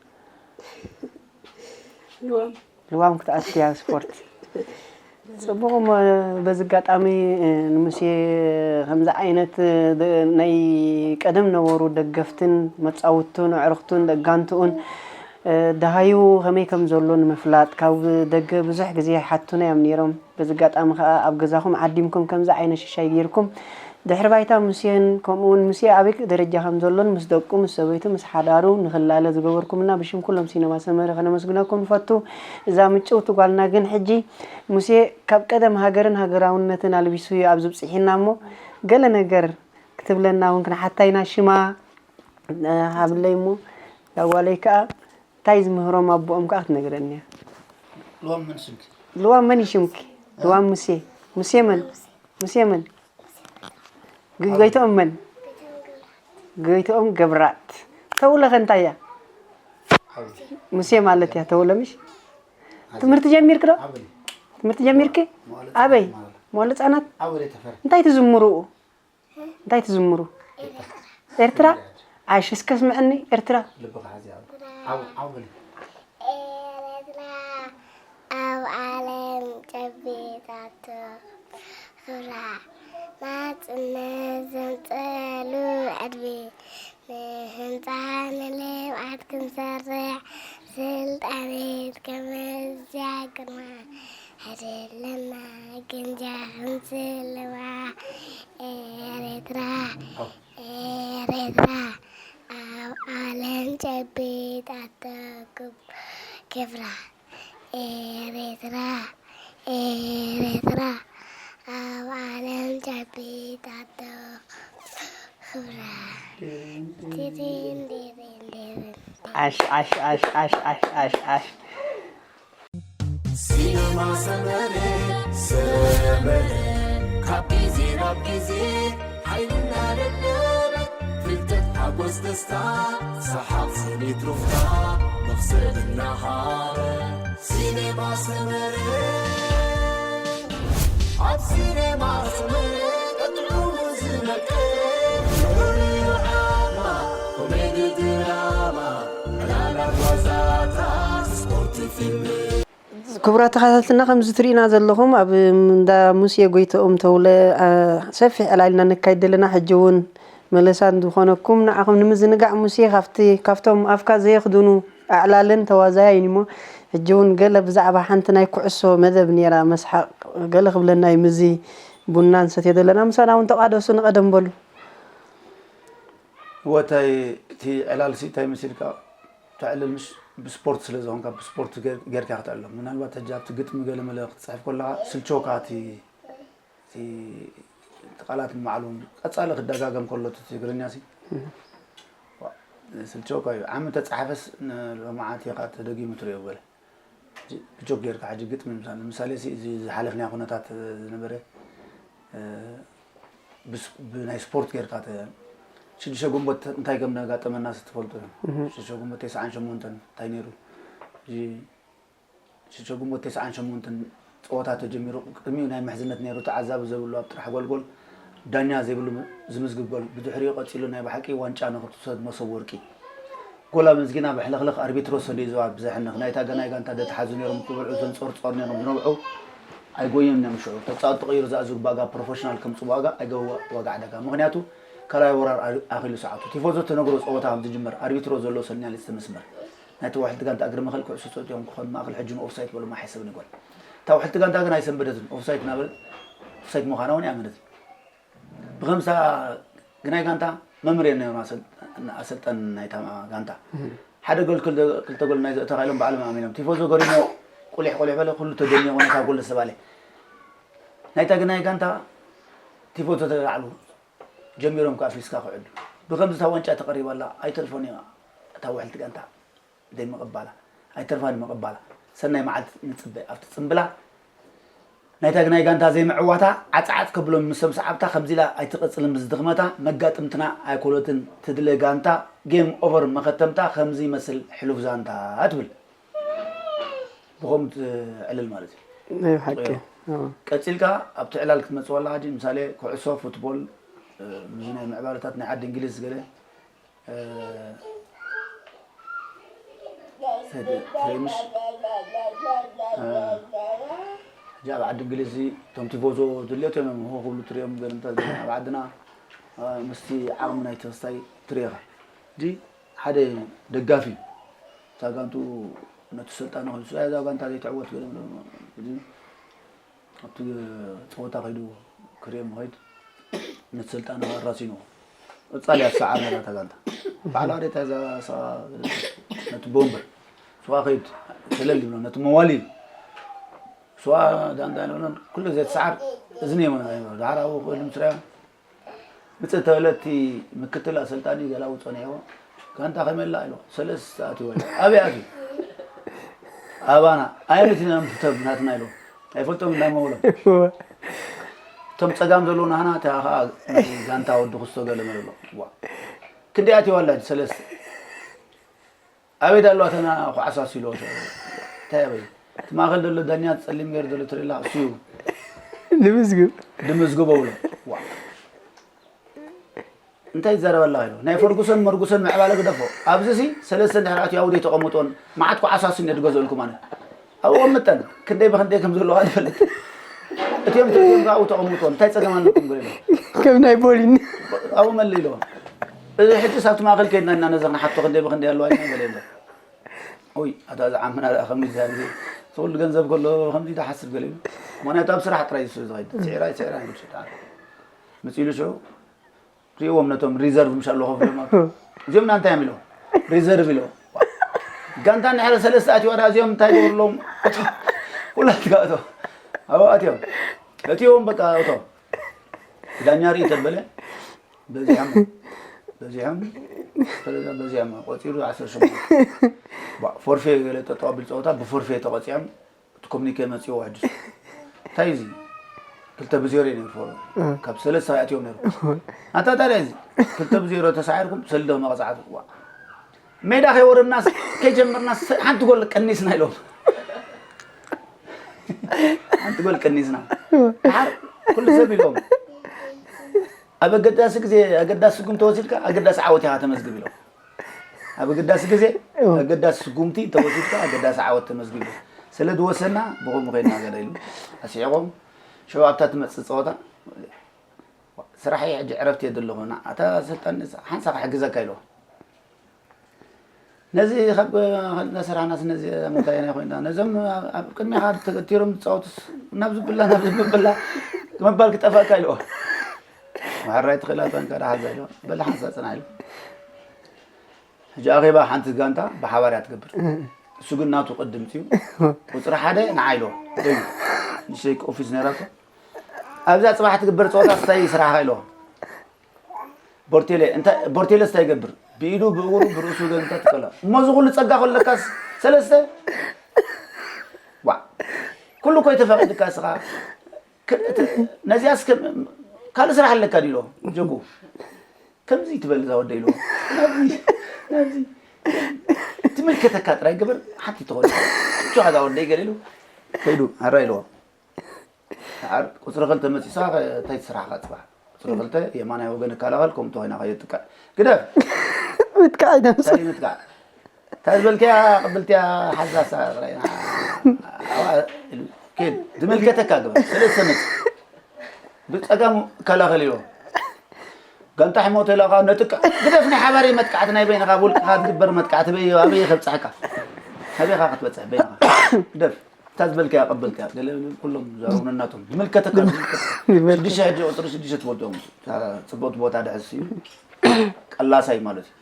ልዋም። ልዋም ክትኣትያ ስፖርት። ጽቡቕ እሞ በዚ ኣጋጣሚ፣ እ፣ ንሙሴ ከምዚ ዓይነት፣ እ፣ ደ-፣ ናይ ቀደም ነበሩ ደገፍትን መጻውቱን ኣዕሩኽቱን ደጋንትኡን፣ እ፣ ደሃዩ ከመይ ከም ዘሎ ንምፍላጥ ካብ ደገ ብዙሕ ግዜ ይሓቱና እዮም ነይሮም። በዚ ኣጋጣሚ ከኣ ኣብ ገዛኹም ዓዲምኩም ከምዚ ዓይነት ሽሻይ ጌርኩም ድሕሪ ባይታ ሙሴን ከምኡ እውን ሙሴ ኣበይ ደረጃ ከም ዘሎን ምስ ደቁ፣ ምስ ሰበይቱ፣ ምስ ሓዳሩ ንኽላለ ዝገበርኩምና ብሽም ኩሎም ሲነማ ሰመረ ከነመስግነኩም ንፈቱ። እዛ ምጭውቲ ጓልና ግን ሕጂ ሙሴ ካብ ቀደም ሃገርን ሃገራውነትን ኣልቢሱ እዩ ኣብዚ ብጺሒና እሞ ገለ ነገር ክትብለና እውን ክንሓታ ኢና። ሽማ፣ እ፣ ሃብለይ እሞ እዛ ጓለይ ከኣ እንታይ ዝምህሮም ኣቦኦም ከኣ ክትነግረኒ እያ። ልዋም መን ሽምኪ? ልዋም መን እዩ ሽምኪ? ልዋም ሙሴ። ሙሴ መን? ሙሴ መን? ግ-፣ ጎይትኦም መን? ጎይትኦም ገብራት። ተውለኸ እንታይ እያ? ሓውቲ። ሙሴ ማለት እያ ተውለ ምሽ? ሓዚ። ትምህርቲ ጀሚርክ ዶ? ኣበይ? ትምህርቲ ጀሚርክ? መዋዕለ ኣበይ? ህጻናት ማለት። መዋዕለ ህጻናት? ኣበይ ተፈሪ? እንታይ ትዝምሩ? እንታይ ትዝምሩ? ኤርትራ? ዓሽ እስከ ስምዕኒ ኤርትራ። ልብኻ ሓዚ ኣብ-፣ ዓው፣ ዓው በሊ። ኤርትራ ኣብ ዓለም ጨቢጣቶ ክብራ ናጽነት ዘምጸሉ ዕድመ ንህንጻ ንልምዓት ክንሰርሕ ስልጣኔት ከመዝያ ግርማ። ሕደለና ግንጃ ክንስልዋ ኤርትራ፣ ኤርትራ ኣብ ዓለም ጨቢጣቶ ክብ-፣ ክብራ። ኤርትራ፣ ኤርትራ ኣብ ዓለም ጨቢጣቶ ክብራ። ዲሪን ዲሪን ዲሪን። ዓሽ፣ ዓሽ፣ ዓሽ፣ ዓሽ፣ ዓሽ፣ ዓሽ፣ ዓሽ። ሲነማ ሰመረ፣ ሰመረ፣ ካብ ግዜ ናብ ግዜ ሓይሊ እናደለበ፣ ፍልጠት፣ ሓጎስ፣ ደስታ፣ ሰሓቕ፣ ስኒት፣ ሩፍታ፣ መኽሰብ እናሃበ። ሲነማ ሰመረ፣ ኣብ ሲነማ ሰመረ፣ ጥዑሙ ዝመቀ፣ ፍሉይ ዓማ፣ ኮሜዲ፣ ድራማ፣ ዕላላት፣ ዋዛታት፣ ስፖርት፣ ፊልም። ክቡራት ተኸታተልትና፣ ከምዚ ትርእዩና ዘለኹም ኣብ እንዳ ሙሴ ጎይትኦም ተውለ፣ አ፣ ሰፊሕ ዕላልና ነካይድ ዘለና። ሕጂ እውን መለሳ ዝኾነኩም ንዓኹም ንምዝንጋዕ ሙሴ ካብቲ፣ ካብቶም ኣፍካ ዘየኽድኑ ኣዕላልን ተዋዛያይን እሞ፣ ሕጂ እውን ገለ ብዛዕባ ሓንቲ ናይ ኩዕሶ መደብ ነይራ መስሓቕ ገለ ክብለና እዩ። ምስዚ ቡና ንሰትዮ ዘለና ምሳና እውን ተቋደሱ፣ ንቐደም በሉ። ወታይ እቲ ዕላልሲ እንታይ መሲልካ? ተዕልል ምስ ብስፖርት ስለ ዝኾንካ ብስፖርት ገር-፣ ጌርካ ከተዕልሎም። ምናልባት ሕጂ ኣብቲ ግጥሚ ገለ መለ ክትጽሕፍ ከለኻ ስልቸውካ እቲ፣ እቲ ቃላት ንባዕሉ ቀጻሊ ክደጋገም ከሎ እቲ ትግርኛ ሲ ስልቸውካ እዩ። ዓሚ ተጻሓፈስ ንሎማዓት ኢኻ ተደጊሙ ትሪኦ ገለ። ብጆክ ጌርካ ሕጂ ግጥሚ ንምሳሌ፣ ንምሳሌ ሲ እዚ ዝሓለፍናዮ ኩነታት ዝነበረ፣ እ፣ ብስ-፣ ብናይ ስፖርት ጌርካ ተ-፣ ሽዱሽተ ግንቦት እንታይ ከም ዘጋጠመና ሲ ትፈልጡ ኢኹም። ሽዱሽተ ግንቦት ተስዓን ሸሞንተን እንታይ ነይሩ? ሕጂ ሽዱሽተ ግንቦት ተስዓን ሸሞንተን ጸወታ ተጀሚሩ፣ ቅድሚኡ ናይ ምሕዝነት ነይሩ፣ ተዓዛቢ ዘብሉ ኣብ ጥራሕ ጎልጎል፣ ዳኛ ዘይብሉ ዝምዝግብ ጎል፣ ብድሕሪኡ ቀጺሉ ናይ ብሓቂ ዋንጫ ንኽትውሰድ መሶብ ወርቂ። ጎል ኣመዝጊና ብሕልኽልኽ ኣርቢትሮ ሰዲዱ ኣብ ብዘሕንኽ ናይታ ገናይ ጋንታ ደተሓዙ ነይሮም ክብልዑ ዘንጾርጾር ነይሮም ዝነብዑ ኣይጎየም እዮም ሽዑ። ተጻወቲ ተቐይሩ ዝኣዝጉ ባጋ ፕሮፌሽናል ከም ጽቡቕ ዋጋ ኣይገበ ዋጋ ዕዳጋ። ምኽንያቱ ካልኣይ ወራር ኣሪ-፣ ኣኺሉ ሰዓቱ። ቲፎዞ ተነግሮ ጸወታ ከም ዝጅመር ኣርቢትሮ ዘሎ ሰልኛሊስተ መስመር ናይቲ ዋሕልቲ ጋንታ እግሪ መኸል ኩዕሶ ጸወቲኦም ክኾን ማእከል ሕጂ ንኦፍሳይት በሉ ማሓሰብ ንጎል። እታ ዋሕልቲ ጋንታ ግን ኣይሰንበደትን። ኦፍሳይት እናበለ ኦፍሳይት ምዃና እውን ኣይኣመነትን። ብኸምሳ ግናይ ጋንታ መምርየን ነይሩ ኣሰል-፣ ኣሰልጠን ናይታ ጋንታ። ሓደ ጎል ክልተ፣ ክልተ ጎል ናይ ዘእተኻ ኢሎም ባዕሎም ኣሚኖም። ቲፎዞ ገሪሞ ቁሊሕ ቁሊሕ በለ፣ ኩሉ ተደኒቑ ነታ ጎል ዝተባለ። ናይታ ግናይ ጋንታ ቲፎዞ ተላዕሉ ጀሚሮም ከዓ ፊስካ ክዕሉ። ብኸምዚ እታ ዋንጫ ተቐሪባ ኣላ፣ ኣይተልፎን እያ እታ ውሕልቲ ጋንታ። ዘይምቕባላ፣ ኣይተርፋን ምቕባላ። ሰናይ መዓልቲ ንጽበ። ኣብቲ ጽምብላ ናይታ ግናይ ጋንታ ዘይምዕዋታ ዓጽዓጽ ከብሎም ምስ ሰምሰዓብታ ከምዚ ኢላ ኣይትቕጽልን ምስ ድኽመታ መጋጥምትና ኣይኮለትን ትድለ ጋንታ ጌም ኦቨር መኸተምታ ከምዚ ይመስል ሕሉፍ ዛንታ ትብል። ብኸምኡ ትዕልል ማለት እዩ። ናይ ብሓቂ። ቀይሩ። ኣዎ። ቀጺልካ ኣብቲ ዕላል ክትመጽእ ከላ ሕጂ ምሳሌ ኩዕሶ፣ ፉትቦል፣ እ፣ ምስዚ ናይ ምዕባለታት ናይ ዓዲ እንግሊዝ ገለ፣ እ፣ ሰደ-፣ ፍሬምስ፣ እ፣ ሕጂ ኣብ ዓዲ እንግሊዝ እቶም ቲፎዞ ድሌቶም እዮም፣ ሆ ክብሉ ትሪኦም፣ ገለ እንታይ ኣብ ዓድና፣ እ፣ ምስቲ ዓቕሚ ናይ ተስታይ ትሪኢኻ። ሕጂ ሓደ ደጋፊ እታ ጋንቱ ነቲ ሰልጣን ኮይኑ፣ "እዛ ጋንታ ዘይትዕወት" ገለ፣ ሕጂ ኣብቲ ጸወታ ከይዱ ክሪኦም ከይድ ነቲ ሰልጣን ኣራሲንዎ። ቀጻሊ እያ ትሰዓር ነይራ እታ ጋንታ። ባዕላ ሬታ እዛ ንሳ ነቲ ቦምበር። ስዋ ከይድ ተለል ይብሎ፣ ነቲ መዋሊ። ስዋ ዳንዳ ይብሎ፣ ኩሉ ግዜ ትሰዓር እዝኒ የመና ይብሎ። ደሓር ኣብኡ ክእሉ ምስ ረኣዮ፣ ምጽእ ተበለ እቲ ምክትል ኣሰልጣኒ ገላ ውጾ ነይዎ። ጋንታ ከመይ ኣላ ኢሎ። ሰለስተ ኣትዩ ወይ። ኣበይ ኣትዩ? ኣባና። ኣየነቲ ኢና ንፍተም ናትና ኢሎ። ኣይፈልጦም እንዳመውሎም። እቶም ጸጋም ዘለዉ ናህና፣ እታ ኸኣ ናይ ጋንታ ወዲ ክስቶ ገለ መለሎ። ዋ። ክንደይ ኣትዩ ኣላ ሰለስተ? ኣበይ ዳሎ ኣተና ኳዕሳ ሲሎ። እንታይ ኣበይ? እቲ ማእከል ዘሎ ዳኛ ጸሊም ገይሩ ዘሎ ትሪላ እሱ እዩ። ንምዝግብ። ንምዝግቦ ብሎ። ዋ። እንታይ ይዛረብ ኣለኻ ኢሉ። ናይ ፈርጉሰን መርጉሰን ምዕባለ ግደፎ። ኣብዚ ሲ ሰለስተ እንድሕር ኣትዩ ኣብኡ ተቐምጦን መዓት ኳዕሳ ሲ ነድገዘልኩም ኣነ። ኣብኡ ቀምጠን። ክንደይ ብኽንደይ ከም ዘለዋ ትፈልጥ። እቲኦም ትሪኦም ካብኡ ተቐምጦን። እንታይ ጸገም ኣለኩም ገለ ኢሎም። ከም ናይ ቦሊን። ኣብኡ መለ ኢሎም። እዚ ሕጂ ሳብቲ ማእከል ከይድና ኢና ነዚ ክንሓቶ ክንደይ ብኽንደይ ኣለዋ ኢልና ገለ ኢሎም። ኦይ፣ ኣታ እዚ ዓምና ደኣ ከምዚ ዛርጊ። ኩሉ ገንዘብ ከሎ ከምዚ ትሓስብ ገለ ኢሉ። ምኽንያቱ ኣብ ስራሕ ጥራይ እዩ ዝኸይድ። ስዒራ፣ ስዒራ ይብል ሽጣ። መጺሉ ሽዑ ሪእዎም ነቶም ሪዘርቭ ምሽ ኣለኹ ክብሎም ኣሎ። እዚኦም ና እንታይ እዮም ኢሎም? ሪዘርቭ ኢሎም። ጋንታ እንድሕር ሰለስተ ኣትዩ ዋዳ እዚኦም እንታይ ይገብርሎም? ኩላት ጋእቶ። ኣብኡ ኣትዮም። እቲዎም በቃ እቶም። ዳኛ ርኢ ተበለ። በዚሖም፣ በዚሖም፣ በዚሖም ቆጺሩ ዓሰርተ ሸሞንተ። ባ-፣ ፎርፌ ገለ ጠጠው ኣቢል ጸወታ ብፎርፌ ተቐጺዖም። እቲ ኮሚኒኬ መጺኡ ሕጂ። እንታይ እዚ? ክልተ ብዜሮ እዩ ነይሩ ፎርፌ። እ። ካብ ሰለስተ ኣትዮም ነይሩ። ኣታ ታዲያ እዚ? ክልተ ብዜሮ ተሳዒርኩም ሰሊዶ መቐጻዕቲ። ዋ። ሜዳ ከይወረድናስ፣ ከይጀመርናስ ሓንቲ ጎል ቀኒስና ኢሎም። ሓንቲ ጎል ቀኒስና። ድሓር ኩሉ ሰብ ኢሎም። ኣብ ኣገዳሲ ግዜ ኣገዳሲ ስጉምቲ ተወሲድካ ኣገዳሲ ዓወት ኢኻ ተመዝግብ ኢሎም። ኣብ ኣገዳሲ ግዜ እዎ። ኣገዳሲ ስጉምቲ ተወሲድካ ኣገዳሲ ዓወት ተመዝጊቡ። ስለ ዝወሰና ብኸምኡ ከይድና ገለ ኢሉ ኣስሒቖም። ሽዑ ኣብታ ትመጽእ ጸወታ ስራሕ እየ ሕጂ ዕረፍቲ እየ ዘለኹ። ና-፣ ኣታ ሰልጣን ሓንሳእ ክሕግዘካ ኢልዎ። ነዚ ካብ እናሰራሕናስ ነዚ ምንታይ ናይ ኮይና? ነዞም ኣብ ቅድሜኻ ተገቲሮም ዝጻወቱስ ናብ ዝብላ፣ ናብ ዝብላ ምባል ክጠፍኣካ ኢልዎ። ማሕራይ ትኽእላ ጸንካ ደሓዛ ኢልዎ። በል ሓንሳእ ጽናሕ ኢሉ። ሕጂ ኣኼባ ሓንቲ ጋንታ ብሓባር እያ ትገብር። እሱ ግን ናቱ ቅድም ጽዩ። ቁጽሪ ሓደ ንዓይ ኢልዎ። ደዩ። ንእሽተይ ኦፊስ ነይራቶ። ኣብዛ ጽባሕ ትግበር ጸወታ እንታይ ስራሕኻ ኢልዎ። ቦርቴለ እንታይ፣ ቦርቴለስ እንታይ ይገብር? ብኢዱ፣ ብእግሩ፣ ብርእሱ ገንታ ትቀላ። እሞ እዚ ኩሉ ጸጋ ከለካስ ሰለስተ? ዋ። ኩሉ እኮ ይተፈቒድካ እስኻ። ክ-፣ እቲ፣ ነዚኣስ ከም-፣ ካልእ ስራሕ ኣለካ ድዩ ኢልዎ። ጀጉ። ከምዚ ትበል እዛ ወደይ ኢልዎ። ናብዚ፣ ናብዚ። ትምልከተካ ጥራይ ግበር፣ ሓንቲ ትኾን። ብቻ እዛ ወደይ ገለ ኢሉ። ከይዱ፣ ኣራ ኢልዎ። ዓር-፣ ቁጽሪ ክልተ መጺእሳ፣ እንታይ ትስራሕካ ጽባሕ? ቁጽሪ ክልተ የማናይ ወገን እከላኸል፣ ከምኡ ተኾይና ከየጥቅዕ። ግደፍ! ምጥቃዕ እዩ ደምስ። እንታይ ምጥቃዕ? እንታይ ዝበልክያ ቅብልትያ ሓዛሳ ጥራይ። ኣዋ፣ ኢሉ፣ ኬድ፣ ዝምልከተካ ግበር። ሰለስተ መጽእ። ብጸጋም እከላኸል ኢልዎ። ጋንታ ሕሞት ኢላኻ ነጥቅዕ። ግደፍ ናይ ሓባር መጥቃዕቲ ናይ በይንኻ ብውልቅኻ ትግበር መጥቃዕቲ በይ-፣ ኣበይ ከብጽሐካ? ኣበይኻ ክትበጽሕ በይንኻ? ግደፍ። እታ ዝበልካያ ቀበልካያ። ገለ ኩሎም ዛረቡ ነናቶም። ዝምልከተካ፣ ዝምልከተካ። ይመልከት። ሽዱሽተ ሕጂ ቁጽሪ ሽዱሽተ ትፈልጦም። እታ ጽብቕቲ ቦታ ድሕዝ እዩ። ቀላሳይ ማለት እዩ።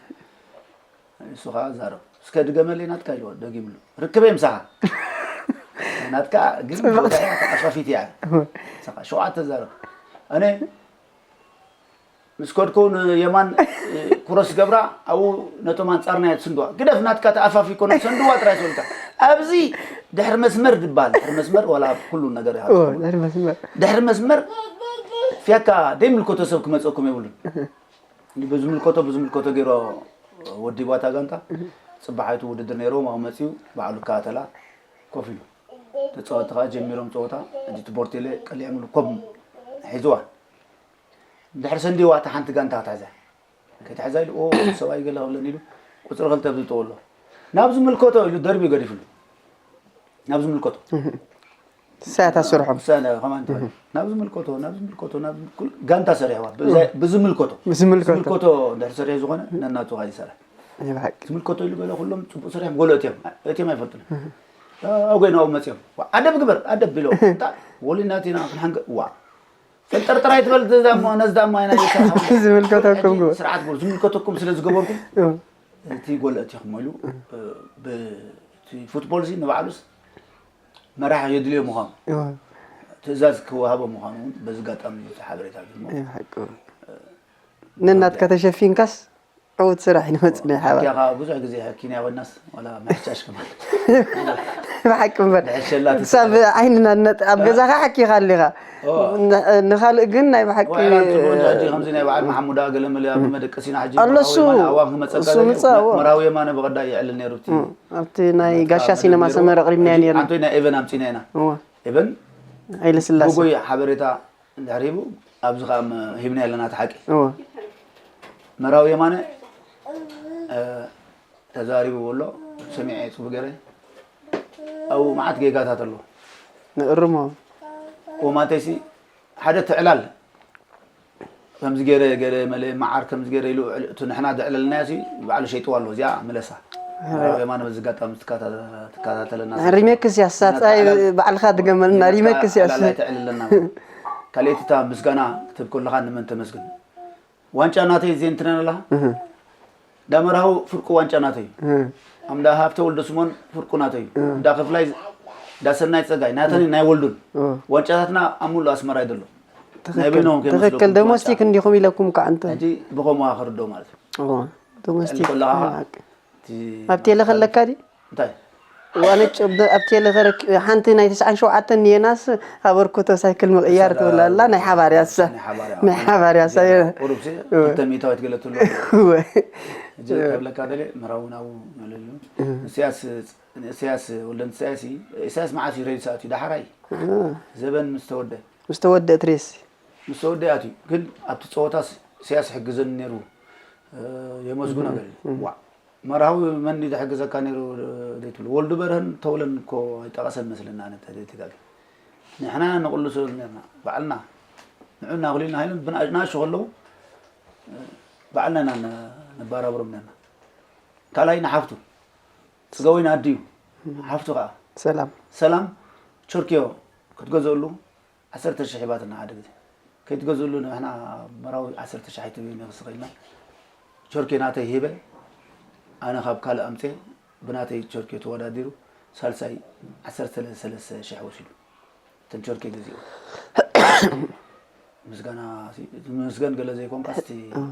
እሱ ኸዓ ዛረብ። እስከ ድገመለይ ናትካ ኢልዎ፣ ደጊምሉ። ርክበይ ምሳኻ። ናትካ ግን ጽብቕቲ። ቦታ እያ፣ ተኣፋፊት እያ። ምሳኻ ሸውዓተ ዛረብ። ኣነ ምስ ከድኩ ንየማን፣ እ፣ ክሮስ ገብራ፣ ኣብኡ ነቶም ኣንጻርና እያ ትስንድዋ። ግደፍ ናትካ ተኣፋፊ ኮነ፣ ሰንድዋ ጥራይ ትበልካ። ኣብዚ ድሕሪ መስመር ድበሃል፣ ድሕሪ መስመር ዋላ ኣብ ኩሉ ነገር እያ ኦ፣ ትኸውን። ድሕሪ መስመር። ድሕሪ መስመር ፍያካ ደይምልከቶ ሰብ ክመጸኩም የብሉን። ብዝምልከቶ፣ ብዝምልከቶ ገይሮ ወዲቧ እታ ጋንታ። ጽባሕ ኣይቱ ውድድር ነይርዎም፣ ኣብኡ መጺኡ ባዕሉ ይከታተላ፣ ኮፍ ኢሉ። ተጻወትቲ ከኣ ጀሚሮም ጸወታ፣ ሕጂ እቲ ቦርቴለ ቀሊዖምሉ ኮብ ሒዝዋ። እንድሕር ሰንዲዋ እታ ሓንቲ ጋንታ ክትሕዛ። ከይትሕዛ ኢሉ፣ ኦ፣ ሰብኣይ ገለ ክብለኒ ኢሉ፣ ቁጽሪ ክልተ ብዝጠወሎ። ናብ ዝምልከቶ ኢሉ ደርብዩ ገዲፍሉ። ናብ ዝምልከቶ። እሳያት ኣስርሖም። እሳ ነ-፣ ከማን ትበል። ናብ ዝምልከቶ፣ ናብ ዝምልከቶ፣ ናብ ኩል-፣ ጋንታ ሰሪሕዋ። ብዛ-፣ ብዝምልከቶ። ብዝምልከቶ። ዝምልከቶ እንድሕር ሰሪሑ ዝኾነ፣ ነናቱ ኸኣ ይሰርሕ። ናይ ብሓቂ። ዝምልከቶ ኢሉ ገለ ኩሎም ጽቡቕ ሰሪሖም፣ ገለ እትዮም፣ እትዮም ኣይፈልጡን። ኣብ ጎይና ኣብኡ መጺኦም። ዋ፣ ኣደብ ግበር፣ ኣደብ ኢሎም። እንታ፣ ወሊናት ኢና ክንሓንገ-፣ ዋ። ፈንጠርጠር ኣይትበል፣ ነዚ ዳሞ፣ ነዚ ዳሞ ኣይና ይሰርሖም። ዝምልከተኩም ሕጂ ግበር። ስርዓት ግበር፣ ዝምልከተኩም ስለ ዝገበርኩም፣ እም። እቲ ጎል ኣእቲኹሞ ኢሉ፣ እ፣ ብ-፣ እቲ ፉትቦል እዚ ንባዕሉስ መራሕ የድልዮ ምዃኑ፣ እም። ትእዛዝ ክወሃቦ ምዃኑ እውን በዚ ኣጋጣሚ እዚ ሓበሬታ ዝህቦ። እም፣ ሓቂ። ነናትካ ተሸፊንካስ ዕዉት ስራሕ ይመጽእ ናይ ሓባር። ሓኪኻ ብዙሕ ግዜ ሓኪና ኮይናስ ዋላ ምሕሻሽ ከማን። ብሓቂ እምበር። ንሕሸላ ክሳብ ትስዕር። ዓይንና ነጥ-፣ ኣብ ገዛኻ ሓኪኻ ኣሊኻ። ኦ። ን-፣ ንኻልእ ግን ናይ ብሓቂ ዋዕላ ጽቡቕ እንጂ ሕጂ ከምዚ ናይ በዓል መሓሙዳ ገለ መለ ኣብ መደቀሲና ሕጂ ኣሎ እሱ፣ መራዊ የማነ ኣዋን ክመጸካ እሱ ዘይ-፣ ምጻእ፣ እዎ። መራዊ የማነ ብቐዳይ ይዕልል ነይሩ እቲ እም፣ ኣብቲ ናይ በቃ ጋሻ ሲነማ መደብ ነይሩ። ሰመረ ኣቕሪብናዮ ሕጂ ነይርና። ኣንቶይ ናይ ኤቨን ኣምጺና ኢና። እዎ። ኤቨን ኣይለስላሴ። ብጎይ ሓበሬታ እንድሕር ሂቡ፣ ኣብዚ ኸኣ መ-፣ ሂብና ኣለና እቲ ሓቂ። እዎ። መራዊ የማነ፣ እ፣ ተዛሪቡ ኣሎ፣ ሰሚዐ ጽቡቕ ገይረ። ኣብኡ መዓት ጌጋታት ኣሎ። ንእርሞ። እዎ፣ ማንተይሲ ሓደ ትዕላል ከምዚ ገይረ፣ ገለ መለ መዓር ከምዚ ገይረ ኢሉ፣ ዕል-፣ እቲ ንሕና ዘዕለልናዮ ሲ ባዕሉ ሸይጥዋ ኣሎ፣ እዚኣ ምለሳ። ኣዎ። መራዊ የማነ በዚ ኣጋጣሚ ትከታ-፣ ትከታተለና። ሪሜክስ እያ፣ እሳ ምክንያቱ ጻይ ዕላል-፣ ባዕልኻ ድገመልና፣ ምክንያቱ ሪሜክስ እያ። ዕላል ኣይተዕልለና። ካልኣይቲ እታ ምስጋና ክትህብ ከለኻ ንመን ተመስግን? ዋንጫ ናተይ እየ እንትነን ኣለኻ? እህ። እንዳ መርሃዊ ፍርቁ ዋንጫ ናተይ እዩ። እህ። እንዳ ሃብተ ወልደ ስሞን ፍርቁ ናተይ እዩ። እህ። እንዳ ክፍላይ፣ እንዳ ሰናይ ጸጋይ፣ ናተን እህ። ናይ ወልዱን። እህ። ዋንጫታትና ኣብ ሙሉእ ኣስመራ እዩ ዘሎ። ትኽክል። ናይ በይኖም ከይመስለኩም ትኽክል። ዋንጫ። ዶሞስቲክ እንዲኹም ኢለኩም ከዓ እንተ። ሕጂ ብኸምኡ ክርዶ ማለት እዩ። እዎ፣ ዶሞስቲክ ልዕሊ ከለኻ ናይ ብሓቂ። እቲ ኣብ ቴለ ከለካ ድዩ? እንታይ? ዋነ ጭብ ኣብ ቴለ ከረክ-፣ ሓንቲ ናይ ተስዓን ሸውዓተን የናስ ኣበርክቶ ሳይክል ምቕያር እሳ ትብል ኣላ። ናይ ሓባር እያ እሳ። ናይ ሓባር እያ። ናይ ሓባር እያ እሳ። ቁሩብ ሲ እወ። ክልተ ሚእታዊት ገለ ትብሎ። እወ። ሕጂ እወ። ከብለካ ደልየ፣ መራዊ ናብኡ መለሉ። እህ። ንእስያስ፣ ንእስያስ ወልደንትንሳኤሲ፣ ኢሳያስ መዓስ እዩ ሬድዮ ሰኣት እዩ? ደሓራይ። እህ። ዘበን ምስ ተወደ። ምስ ተወደ ትሬሲ። ምስ ተወደ ኣትዩ። ግን ኣብቲ ጸወታስ ኢሳያስ ይሕግዘኒ ነይሩ። እ፣ የመስግኖ እህ። ገለ። እህ። ዋዕ። መርሃዊ መን እዩ ዝሕግዘካ ነይሩ ዘይትብሉ? ወልዱ በርሀን ተውለን እኮ ኣይጠቐሰን መስለኒ ኣነ እንተ ዘይተጋግየ። ንሕና ንቕልሶ ነርና፣ ባዕልና። ንዑ እናኹሊልና ሃይለን ብንኣሽቱ ከለዉ፣ ባዕልና ኢና ነ-፣ ነባራብሮም ነርና። ካልኣይ ንሓፍቱ፣ ጽገወይን ኣድዩ፣ ሓፍቱ ከኣ። ሰላም። ሰላም፣ ቸርክዮ ክትገዝእሉ፣ ዓሰርተ ሽሕ ሂባትና ሓደ ግዜ። ከይትገዝእሉ ንሕና መራዊ ዓሰርተ ሽሕ ኣይትብዩን ኢኺ ስቕ ኢልና። ቸርኬ ናተይ ሂበ፣ ኣነ ካብ ካልእ ኣምጼ፣ ብናተይ ቸርኬ ተወዳዲሩ፣ ሳልሳይ ዓሰርተ ሰለስተ ሽሕ ወሲዱ። እተን ቸርኬ ገዚኡ። ምስጋና፣ ምስገን ገለ ዘይኮንካ፣ እስቲ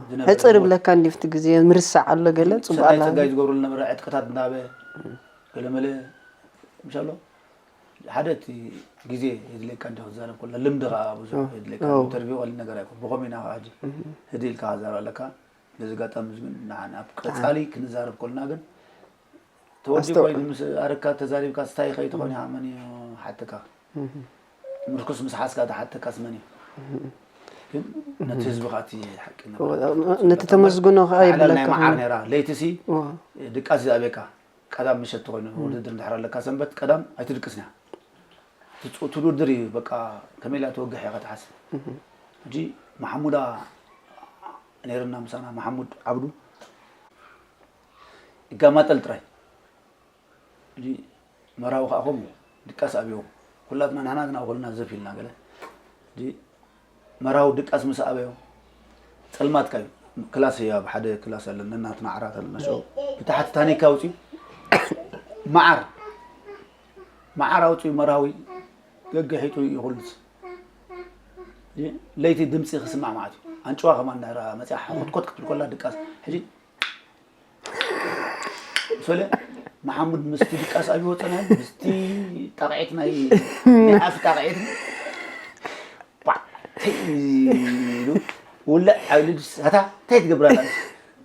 ዝነበረ ሕፅር ህይወት ብለካ እንዲፍቲ ግዜ ምርሳዕ ኣሎ ገለ ፅቡቅ ሰናይ ኣላ ፀጋይ ዝገብሩሉ ነበረ ዕጥቅታት እንዳበ ገለመለ ምሻሎ። ሓደ እቲ ግዜ የድልየካ እንዲ ክዛረብ ከሎ፣ ልምዲ ከዓ ብዙሕ የድልየካ። ኢንተርቪው ቀሊል ነገር ኣይኮን። ብኸም ኢና ከዓ ሕጂ ህዲ ኢልካ ክዛረብ ኣለካ። ነዚ ጋጣሚ እዚ ግን ንዓን ኣብ ቀፃሊ ክንዛረብ ከልና ግን ተወዲ ኣስተውዕል። ኮይኑ ምስ ኣረካ ተዛሪብካ ስታይ ከይትኾን ኢኻ፣ መን እዩ ሓትካ? ምርኩስ ምስ ሓዝካ ተሓትካስ መን እዩ? ግን ነቲ ህዝቢ ከዓ እቲ ሓቂ ነገር ነቲ ተመስግኖ ከዓ ዓለም ናይ ይብለካ መዓር ነራ። ለይቲ ሲ ዋ። ድቃስ ይኣብየካ። ቀዳም ምሸት ትኾይኑ ውድድር እንድሕር ኣለካ ሰንበት ቀዳም ኣይትድቅስና። እቲ ውድድር እዩ በቃ። ከመይ ኢላ ትወግሕ ኢኻ ትሓስብ። ሕጂ መሓሙዳ ነይርና ምሳና፣ መሓሙድ ዓብዱ ይጋማጠል ጥራይ። ሕጂ መራዊ ከዓ ከምኡ ድቃስ ኣብዮ። ኩላትና ንሕና ግን ኣብ ኩልና ዘፍ ኢልና ገለ። ሕጂ መራዊ ድቃስ ምስ ኣበዮ፣ ጸልማትካ እዩ። ክላስ እያ፣ ኣብ ሓደ ክላስ ኣለና፣ እናትና ዓራት ኣለና። ሽዑ ብታሕቲ ታኒካ ኣውፅዩ፣ መዓር፣ መዓር ኣውፅዩ መራዊ፣ ገግሒጡ ይኹልስ። ለይቲ ድምፂ ክስማዕ ማለት እዩ። ኣንጭዋ ከማን እንዳራ መፅያ፣ ኮትኮት ክትብል ከላ ድቃስ። ሕጂ ስለ መሓሙድ ምስቲ ድቃስ ኣብ ይወፀና፣ ምስቲ ጣቕዒት ናይ ናይ ኣፍ ጣቕዒት፣ ባ፣ ተይ ኢሉ ውልዕ ኣብ ልጅ ሳታ እንታይ ትገብር ኣላ?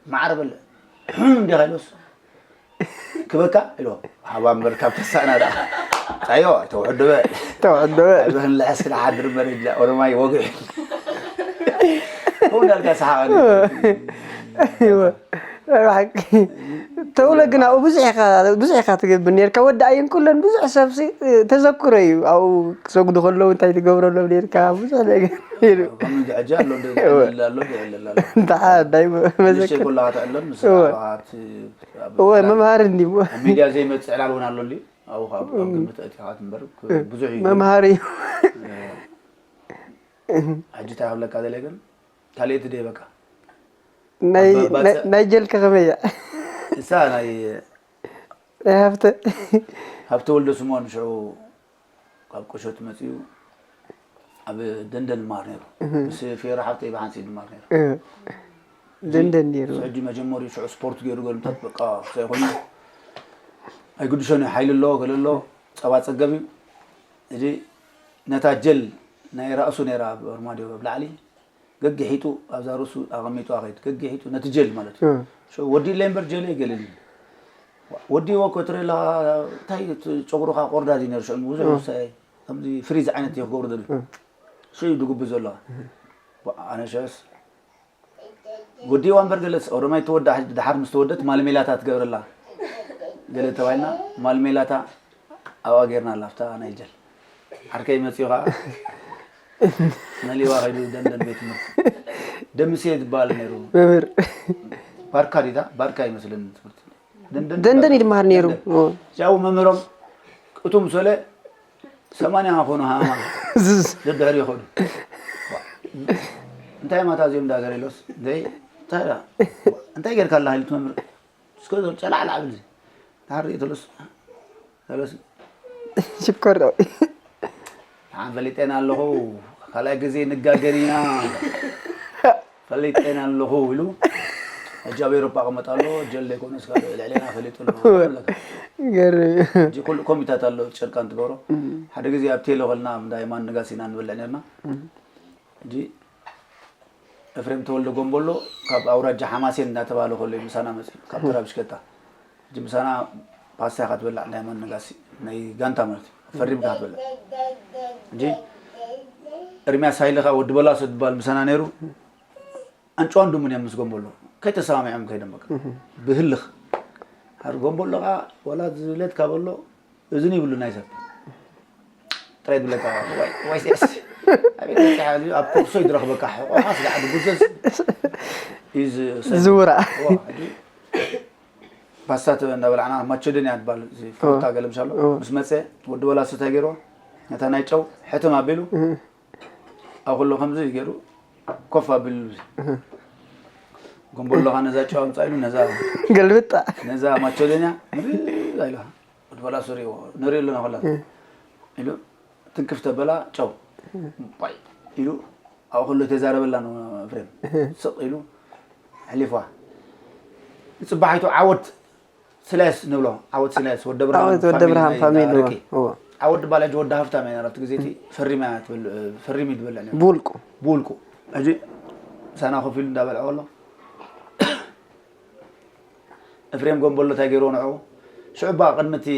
መዓር በለ። ሕም እንዲኻ ኢሎስ ክበካ ኢሎ። ሃባ እምበር ካብ ተሳእና ደኣ። ኣዮ፣ ተውሕዶ በል። ተውሕዶ በል። ኣብ ክንልሐስ ክነሓድር እምበር ኢላ ኦሮማይ ወግዒ። ከምኡ እንዳልካ ሰሓቐኒ። እወ። ብሓቂ። ተውለ ግን ኣብኡ ብዙሕ ኢኻ፣ ብዙሕ ኢኻ ትገብር ነርካ። ወዲ ኣየን ኩለን ብዙሕ ሰብሲ ተዘክሮ እዩ። ኣብኡ ክሰግዱ ከለዉ እንታይ ትገብረሎም ነርካ? ብዙሕ ነገር ነይሩ። ከምዚ ሕጂ ኣሎ፣ እንደ ዝዕለል ኣሎ፣ ዝዕለል ኣሎ። እንታይ ሓዳይ ንእሽተይ መዘክር። ኮላኻ ትዕለል፣ ምስ እወ። ኣባኻ ት-፣ ኣብ እወ፣ ዕላል። መምሃሪ እንዲሞ። ኣብ ሚድያ ዘይመጽእ ዕላል እውን ኣሎ እንድዩ። ኣብኡ ካብ፣ ኣብ ግምት ኣእቲኻ ትንበር፣ ክ-፣ ብዙሕ እዩ። መምሃሪ እዩ። ሕጂ እንታይ ክብለካ ደልየ ግን፣ ካልኣይቲ ደይ በቃ። ናይ ኣብ ባጽዕ ናይ- ናይ ጀልከ ከመይ እያ? እሳ ናይ ናይ ሃፍተ። ሃብተ ወልደ ስምኦን ሽዑ ካብ ቁሸት መጺኡ ኣብ ደንደን ይመሃር ነይሩ። ምስ ፌራ ሓብተይ ብሓንሲ ይድመር ነይሩ። እ። ደንደን ነይሩ። ሕጂ መጀመሪኡ ሽዑ ስፖርት ገይሩ ገሉ ምታት በቃ ሳይኮኑ ኣይግድሾን እዩ። ሓይሊ ኣሎ፣ ገለ ኣሎ፣ ጸባ ጸገብ እዩ። እዚ ነታ ጀል ናይ ራእሱ ነይራ ኣብ ኣርማድዮ ኣብ ላዕሊ ገግሒጡ ኣብዛ ርእሱ ኣቐሚጡ ኣኸይድ። ገግሒጡ ነቲ ጀል ማለት እዩ። እ። ሽዑ ወዲ ኢለ እምበር ጀል ኣይገልል እዩ። ወዲ ወኮ ትርኢ ኣለኻ፣ እንታይ እቲ ጨጉርኻ ቆርዳድ እዩ ነይሩ። ሽዑ ብዙሕ ውሳኤ ከምዚ ፍሪዝ ዓይነት እዩ ክገብሩ ደልዩ። ሽዑ እዩ ድጉብዝ ዘለዋ። ኣነ ሽዑስ ወዲእዋ እምበር ገለስ ኦሮማይ ተወዳ፣ ድሓር ምስ ተወደት ማልሜላታ ትገብረላ ገለ ተባሂልና ማልሜላታ ኣብኣ ጌርና ኣላ። ኣብታ ናይ ጀል ዓርከይ መጺኡ ኸዓ መሊዋ ከይዱ ደንደን ቤት ትምህርቲ ደምሴ ዝበሃል ነይሩ። መምህር። ባርካ ዲታ ባርካ ይመስለኒ ትምህርቲ። ደንደን ደንደን ይድመሃር ነይሩ። ደንደን። ያው መምህሮም ቅቱም ሰለ ሰማንያ ኾኑ ሃማ ዝዝ። ደድሕሪ ይኸዱ። እንታይ ማታ እዚኦም ዳገር ኢሎስ? እንታይ፣ እንታይ ዳ? እንታይ ጌርካ ኣላ? ኢሉ መምህር እስከ ጨላዕላዕ ብል። ድሓር ሪኢ ተለስ፣ ተለስ። ሽኮር። ንዓን ፈሊጤን ኣለኹ፣ ካልኣይ ግዜ ንጋገር ኢና። ፈሊጤን ኣለኹ ኢሉ። ሕጂ ኣብ ኤውሮጳ ቅመጥ ኣሎ፣ ጀል ዘይኮነስ ካልእ ልዕሌና ፈሊጡ ኣሎ ኣለካ። ገርም እዩ። ሕጂ ኩሉ ኮሚታት ኣሎ፣ ጨርቃን ትገብሮ። ሓደ ግዜ ኣብ ቴሎ ከልና፣ እንዳ የማን ንጋስ ኢና ንበልዕ ነርና። ሕጂ ኤፍሬም ተወልደ ጎምቦሎ ካብ ኣውራጃ ሓማሴን እናተባህለ ከሎ እዩ ምሳና መፅኡ፣ ካብ ተራ ብሽከታ። ሕጂ ምሳና ፓስታ ኢኻ ትበላዕ፣ ናይ ማን ነጋሲ፣ ናይ ጋንታ ማለት እዩ። ፈሪምካ ትበላዕ። ሕጂ ኤርሚያስ ሃይለ ከዓ ወዲ በላሶ ዝበሃል ምሳና ነይሩ። ኣንጭዋን ድሙን እዮም ምስ ጎምቦሎ። ከይተሰማሚዖም ከይዶም በቃ። ብህልኽ። ሃር ጎምቦሎ ከዓ ዋላ ዝብለት ካብ ኣሎ እዝኒ ይብሉ ናይ ሰብ። ጥራይ ዝብለካ ዋይ፣ ዋይ ሴስ። ኣቤት፣ መጽሓ ኣብ ኮክሶ ይድረኽበካ፣ ሕቆኻ ስጋዕ ድጉዘዝ። እዩ ዝ-፣ ሰብ። ዝውራ። ዋ፣ ሕጂ ፓስታ ተ-፣ እንዳበላዕና ማቸዶንያ ትባል፣ እዚ ፍሩታ ገለ ምሻሎ። ኦ። ምስ መጸ፣ ወዲ በላሶ እንታይ ገይርዎ? ነታ ናይ ጨው ሕትም ኣቢሉ፣ ኣብ ኩሉ ከምዚ ገይሩ፣ ኮፍ ኣቢሉ። ጎምቦሎኻ ነዛ ጨው ኣምጻ ኢሉ፣ ነዛ፣ ገልብጣ። ነዛ ማቸዶንያ፣ ምርር ኢላ። ወዲ በላሶ ሪእዎ፣ ንሪኦ ኣለና ኩላትና። ኢሉ፣ ትንክፍ ተበላ፣ ጨው። ባይ ኢሉ፣ ኣብኡ ከሎ ተዛረበላ ነው ኤፍሬም። ስቕ ኢሉ ኣሕሊፍዋ። ንጽባሒቱ ዓወት ስላስ ንብሎ፣ ዓወት ስላስ ወደ ብርሃን ዓወት ወደ ፋሚሊ ብርሃን ናይ ፋሚሊ ዳረቂ። እዎ። ዓወት ባላጅ ወደ ሃፍታም እያ ናብቲ ግዜ እቲ ፈሪማ እያ ትበልዕ፣ ፈሪሚ ትበልዕ ነይሩ። ብውልቁ ብውልቁ። ሕጂ ምሳና ኮፍ ኢሉ እንዳበልዐ ከሎ ኤፍሬም ጎንበሎ እንታይ ገይርዎ ንዕኡ ሽዑ እባ ቅድሚ እቲ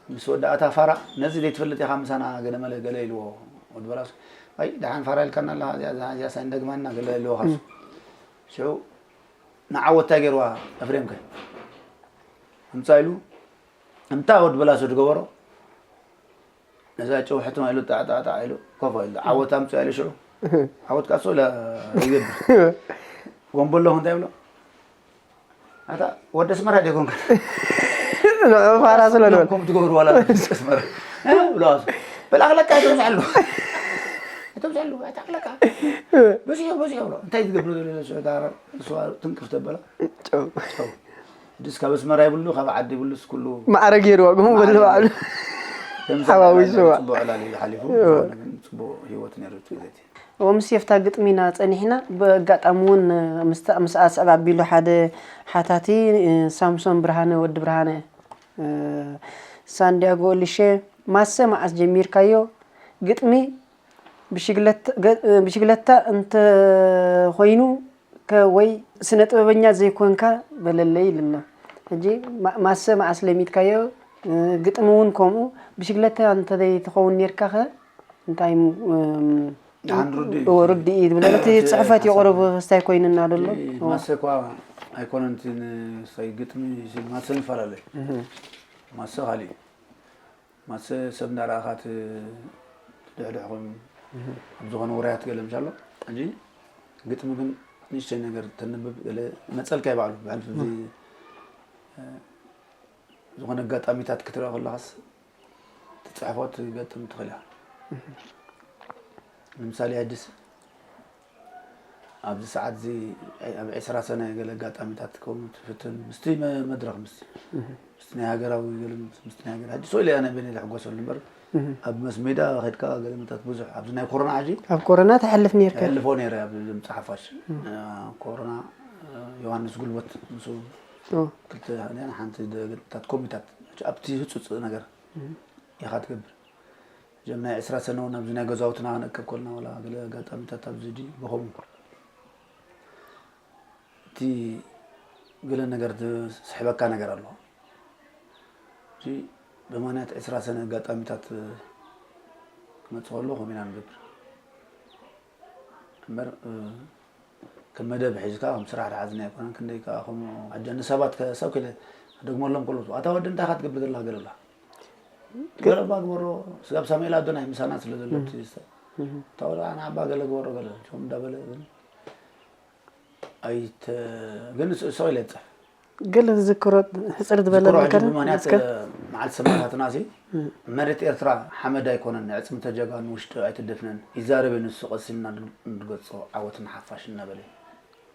ምስ ወዳእታ ፋራ ነዚ ዘይትፈልጥ ኢኻ ምሳና ገለ መለ ገለ ኢልዎ ወዲ በላሱ። ኣይ ደሓን ፋራ ኢልካና ኣለኻ እዚኣ ሳይን ደግማና ገለ ኢልዎ ካሱ ሽዑ ንዓወት እንታይ ገይርዋ ኤፍሬም ከ ኣምፃ ኢሉ እንታ ወዲ በላሱ ዝገበሮ ነዛ ጨው ሕትማ ኢሉ ጣዕጣዕጣዕ ኢሉ ኮፍ ኢሉ ዓወት ኣምፅኣ ኢሉ ሽዑ ዓወት ካሶ ኢላ ይገብር ጎንበሎ እንታይ ብሎ ኣታ ወደ ኣስመራ ዲኹም ንዑ ፋራ ስለ ንበል ከም ትገብሩ ዋላ ኣስመራ ብሎ ኣሱ በል ኣኽለካ ኣይተብዝሐሉ ኣይተብዝሐሉ ኣይተኣኽለካ በዚሑ በዚሑ ብሎ እንታይ ትገብሩ ዘሎ ስዑድ ዓረብ እሱ ትንቅፍ ተበላ ጨው ድስ ካብ ኣስመራ ይብሉ ካብ ዓዲ ይብሉስ ኩሉ ማዕረ ገይርዋ ግሞ በለ ባዕሉ ሓዋዊስዋ ጽቡቅ ዕላል እዩ ሓሊፉ ጽቡቅ ህይወት ነይሩ እቲ ግዜ እቲ ወምስ የፍታ ግጥሚና ጸኒሕና ብኣጋጣሚ እውን ምስ ምስ ኣስዕብ ኣቢሉ ሓደ ሓታቲ ሳምሶን ብርሃነ ወዲ ብርሃነ ሳንዲያጎ ሊሼ ማሰ መዓስ ጀሚርካዮ ግጥሚ ብሽግለታ እንተኾይኑ ከ ወይ ስነ ጥበበኛ ዘይኮንካ በለለይ ኢልና ሕጂ ማሰ መዓስ ለሚድካዮ ግጥሚ እውን ከምኡ ብሽግለታ እንተዘይትኸውን ነርካ ከ እንታይ ደሓን ርዱእ እዩ። ርድእ እዩ ዝብለ እቲ ጽሕፈት የቕርብ ክስታይ ኮይንና ደሎ ማሰ እኳ ኣይኮነን እቲ ንስታይ ግጥሚ ማሰ ንፈላለዩ ማሰ ካሊእ እዩ ማሰ ሰብ እንዳረኣኻ ትድሕድሕ ኮይኑ ኣብ ዝኾነ ውራያት ገለ ምሻሎ ሕጂ ግጥሚ ግን ንእሽተይ ነገር ተንብብ ገለ መፀልካ ይባዕሉ ብሕልፊ እዚ ዝኾነ ኣጋጣሚታት ክትረአ ከለኻስ ትፅሕፎ ትገጥም ትኽእል ኢኻ ንምሳሌ ሕጅስ ኣብዚ ሰዓት እዚ ኣብ ዕስራ ሰነ ገለ ኣጋጣሚታት ክኸውን ትፍትን ምስቲ መድረኽ ምስቲ ምስቲ ናይ ሃገራዊ ገለ ምስቲ ናይ ሃገር ሕጂ ሰው ኢለ ናይ በይነይ ዝሕጎሰሉ እምበር ኣብ መስ ሜዳ ከድካ ገለ መታት ብዙሕ ኣብዚ ናይ ኮሮና ሕጂ ኣብ ኮሮና ትሕልፍ ነርካ ሕልፎ ነይረ ኣብ ድምፂ ሓፋሽ ኮሮና ዮሃንስ ጉልበት ምስ ክልተ ሓንቲ ገለታት ኮሚታት ኣብቲ ህፁፅ ነገር ኢኻ ትገብር እዞም ናይ ዕስራ ሰነ እውን ኣብዚ ናይ ገዛውትና ክንእከብ ከልና ዋላ ገለ ኣጋጣሚታት ኣብዚ ድዩ ብኸምኡ እቲ ገለ ነገር ዝስሕበካ ነገር ኣሎ እዚ ብምክንያት ዕስራ ሰነ ኣጋጣሚታት ክመፅእ ከሎ ከምኡ ኢና ንገብር እምበር ከም መደብ ሒዝካ ከም ስራሕ ዝሓዝና ኣይኮነን ክንደይ ከዓ ከምኡ ሕጂ ንሰባት ሰብ ክለ ክደግመሎም ከሎ ኣታ ወዲ እንታይ ኢኻ ትገብር ዘለኻ ገለ ብላ ገለ እባ ግበሮ ስጋብ ሳሙኤል ኣዶና ምሳና ስለ ዘሎ እቲ ዝስተ እታ ወደ ኣነ ኣባ ገለ ግበሮ ገለ ም እንዳበለ ግን ኣይተ ግን ሰው ኢለ ይፅሕፍ ገለ ዝዝክሮ ሕፅር ዝበለ ዝክሮ ሕጂ ነገር ብምክንያት እስከ መዓልቲ ሰማእታትና ሲ መሬት ኤርትራ ሓመድ ኣይኮነን ዕፅምተ ጀጋኑ ውሽጢ ኣይትደፍነን ይዛረብ እዩ ንሱ ቀሲልና ንገጾ ዓወትና ሓፋሽ እናበለ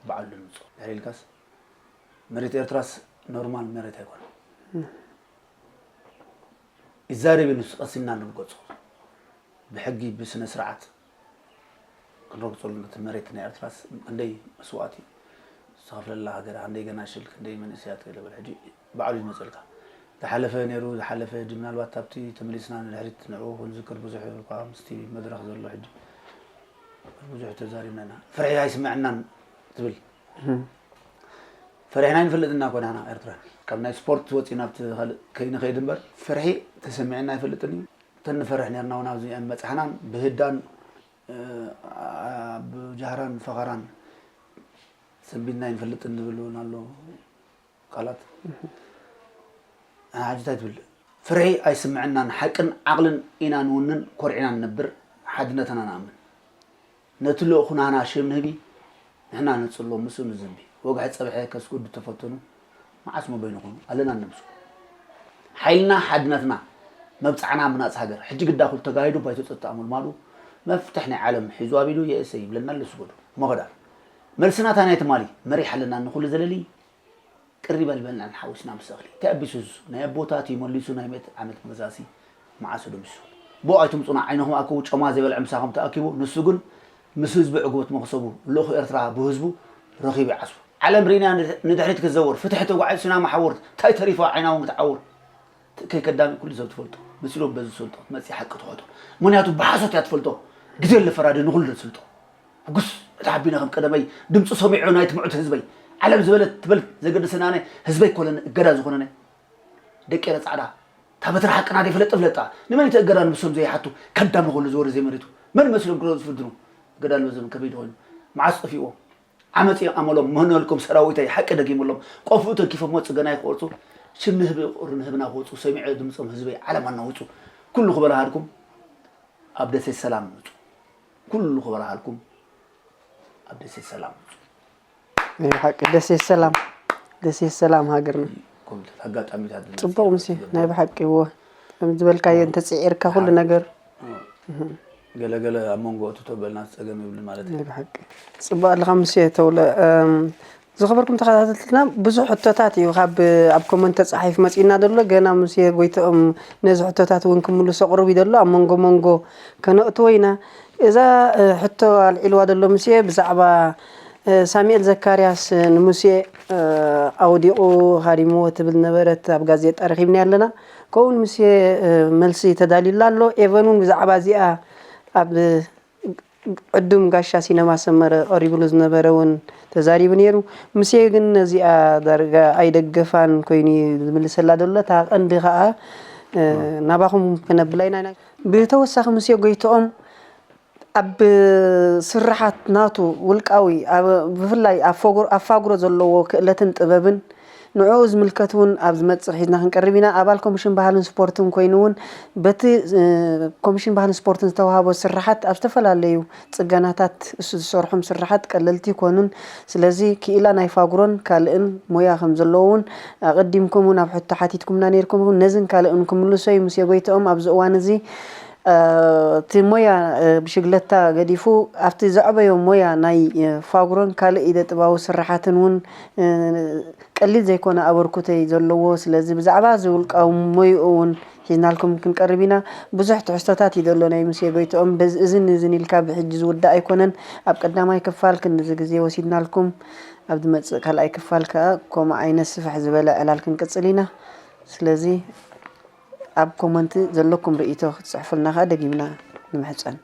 በዓሉ ንምጾ ድሕሪ ኢልካስ መሬት ኤርትራስ ኖርማል መሬት ኣይኮነን ይዛረብ እዩ ንሱ ቀሲልና ንገጾ ብሕጊ ብስነ ስርዓት ክንረግፀሉ ነቲ መሬት ናይ ኤርትራስ ክንደይ መስዋእቲ ዝተኸፍለላ ሃገር ክንደይ ገናሽል ክንደይ መንእሰያት ገለበል ሕጂ ባዕሉ ይመፀልካ ዝሓለፈ ነይሩ ዝሓለፈ ሕጂ ምናልባት ኣብቲ ተመሊስና ንድሕሪት ንዕኡ ክንዝክር ብዙሕ እኳ ምስቲ መድረክ ዘሎ ሕጂ ብዙሕ ተዛሪብና ኢና ፍርሒ ኣይስምዐናን ትብል ፈሪሕና ይንፈልጥ እና ኮናና ኤርትራ ካብ ናይ ስፖርት ወፂና ኣብቲ ካልእ ከይንኸይድ እምበር ፍርሒ ተሰሚዕና ኣይፈልጥን እዩ እተን ንፈርሕ ነርና እውን ኣብዚ ኣንበፅሓናን ብህዳን ብጃህራን ፈኸራን ሰንቢድና ይንፈልጥን ዝብል እውን ኣሎ ቃላት ሕጂ እንታይ ትብል ፍርሒ ኣይስምዐናን ሓቅን ዓቕልን ኢና ንውንን ኮርዒና ንነብር ሓድነትና ንኣምን ነቲ ልእኹ ናና ሽም ንህቢ ንሕና ንፅሎ ምስኡ ንዝንቢ ወግሐ ፀብሐ ከስጉድ ተፈተኑ መዓስ መበይኑ ኮኑ ኣለና ነብሱ ሓይልና ሓድነትና መብፃዕና ምናፅ ሃገር ሕጂ ግዳ ኩሉ ተጋሂዱ ባይቶ ፀጥታ ምልማሉ መፍትሕ ናይ ዓለም ሒዙ ኣቢሉ የእሰ ይብለና ኣለስጎዱ ሞኸዳ መልስናታ ናይ ትማሊ መሪሕ ኣለና ንኩሉ ዘለሊ ቅሪ በል በልና ሓዊስና ምስ እኽሊ ተኣቢሱ ናይ ኣቦታት እዩ መሊሱ ናይ ምእቲ ዓመት መግዛሲ መዓስ ዶ ምስ ብኡ ኣይትምፁና ዓይንኹም ኣከቡ ጨማ ዘይበልዐ ምሳኹም ተኣኪቡ ንሱ ግን ምስ ህዝቢ ዕግበት መኽሰቡ ልእኹ ኤርትራ ብህዝቡ ረኺቡ ይዓስቡ። ዓለም ርኢና ንድሕሪት ክትዘውር፣ ፍትሒ ተጓዒዝና መሓውር፣ እንታይ ተሪፎ ዓይና እውን ክትዓውር። ትእከይ ከዳሚ ኩሉ ሰብ ትፈልጦ፣ መሲሎም በዚ ዝሰልጦ፣ መጺእ ሓቂ ትኾጦ። ምኽንያቱ ብሓሶት እያ ትፈልጦ፣ ግዜ ለፈራዲ ንኹሉ ዘስልጦ። ሕጉስ እቲ ሓቢና ከም ቀደመይ፣ ድምፂ ሰሚዑ ናይ ትምዑት ህዝበይ። ዓለም ዝበለት ትበል ዘገደሰናነ፣ ህዝበይ ኮለነ እገዳ ዝኾነነ። ደቂ ኤረ ጻዕዳ፣ እታ በትሪ ሓቅና ደይፈለጠ ፍለጣ። ንመን እዩ እቲ እገዳ ንብሶም ዘይሓቱ፣ ከዳሚ ኩሉ ዝወሪ ዘይመሬቱ። መን መሲሎም ክረኡ ዝፍድኑ፣ እገዳ ንበዞም ከበይ ድኾይኑ። መዓስ ጠፊእዎ? ዓመፅ እዩ ኣመሎም፣ ምህነልኩም ሰራዊተይ ሓቂ ደጊምሎም፣ ቆፍኡ ተንኪፎሞ ፅገና ይክወርፁ፣ ሽም ንህቢ ቁር ንህብና ክወፁ፣ ሰሚዐ ድምፆም ህዝበይ ዓለም ኣናውፁ፣ ኩሉ ክበረሃልኩም ኣብ ደሴት ሰላም ምፁ፣ ኩሉ ክበረሃልኩም ኣብ ደሴት ሰላም ምፁ። ናይ ብሓቂ ደሴት ሰላም፣ ደሴት ሰላም ሃገርና። ከምቲ ኣጋጣሚታት ጽቡቕ ምሲ ናይ ብሓቂ እዎ፣ ከም ዝበልካዮ እንተጽዒርካ ኩሉ ነገር። ገለገለ ኣብ መንጎ እቲ ተበልና ጸገም ይብልን ማለት እዩ። ናይ ብሓቂ ጽቡቕ ኣለኻ ምሲ ተውለ። እም፣ ዝኸበርኩም ተኸታተልትና ብዙሕ ሕቶታት እዩ ካብ ኣብ ኮመንት ተጻሒፉ መጺእና ዘሎ። ገና ምሲ ጎይትኦም ነዚ ሕቶታት እውን ክምልሶ ቅሩብ እዩ ዘሎ። ኣብ መንጎ መንጎ ከነእትዎ ኢና። እዛ እ፣ ሕቶ ኣልዒልዋ ዘሎ ምሲ ብዛዕባ እ፣ ሳሙኤል ዘካርያስ እ፣ ንሙሴ እ፣ ኣውዲቑ ሃሪምዎ ትብል ነበረት ኣብ ጋዜጣ ረኺብና ኣለና። ከምኡውን ሙሴ እ፣ መልሲ ተዳልዩላ ኣሎ። ኤቨን እውን ብዛዕባ እዚኣ ኣብ ዕዱም ጋሻ ሲነማ ሰመረ ቀሪብሉ ዝነበረ እውን ተዛሪቡ ነይሩ። ሙሴ ግን ነዚኣ ዳርጋ ኣይደገፋን ኮይኑ እዩ ዝምልሰላ ዘሎ። እታ ቀንዲ ከዓ እ፣ ናባኹም ክነብላ ኢና። ብተወሳኺ ሙሴ ጎይትኦም ኣብ ስርሓት ናቱ ውልቃዊ ኣብ ብፍላይ ኣብ ፎግሮ- ኣብ ፋግሮ ዘለዎ ክእለትን ጥበብን ንዕኡ ዝምልከት እውን ኣብ ዝመፅእ ሒዝና ክንቀርብ ኢና። ኣባል ኮሚሽን ባህልን ስፖርትን ኮይኑ እውን በቲ እ፣ ኮሚሽን ባህልን ስፖርትን ዝተዋሃቦ ስርሓት ኣብ ዝተፈላለዩ ፅገናታት እሱ ዝሰርሖም ስርሓት ቀለልቲ ይኮኑን። ስለዚ ክኢላ ናይ ፋግሮን ካልእን ሞያ ከም ዘለዎ እውን ኣቐዲምኩም እውን ኣብ ሕቶ ሓቲትኩምና ነይርኩም። ነዝን ካልእን ክምልሶ እዩ ሙሴ ጎይትኦም ኣብዚ እዋን እዚ እቲ ሞያ ብሽግለታ ገዲፉ ኣብቲ ዘዕበዮ ሞያ ናይ ፋጉሮን ካልእ ኢደ ጥባዊ ስራሓትን እውን ቀሊል ዘይኮነ ኣበርኩተይ ዘለዎ። ስለዚ ብዛዕባ እዚ ውልቃዊ ሞይኡ እውን ሒዝናልኩም ክንቀርብ ኢና። ብዙሕ ትሕዝቶታት እዩ ዘሎ ናይ ሙሴ ጎይትኦም። በዚ እዝን እዝን ኢልካ ብሕጂ ዝውዳእ ኣይኮነን። ኣብ ቀዳማይ ክፋል ክንድዚ ግዜ ወሲድናልኩም፣ ኣብ ዝመጽእ ካልኣይ ክፋል ከኣ ከምኡ ዓይነት ስፍሕ ዝበለ ዕላል ክንቅጽል ኢና። ስለዚ ኣብ ኮመንት ዘለኩም ርእይቶ ክትጽሕፉልና ከኣ ደጊምና ንምሕጸን።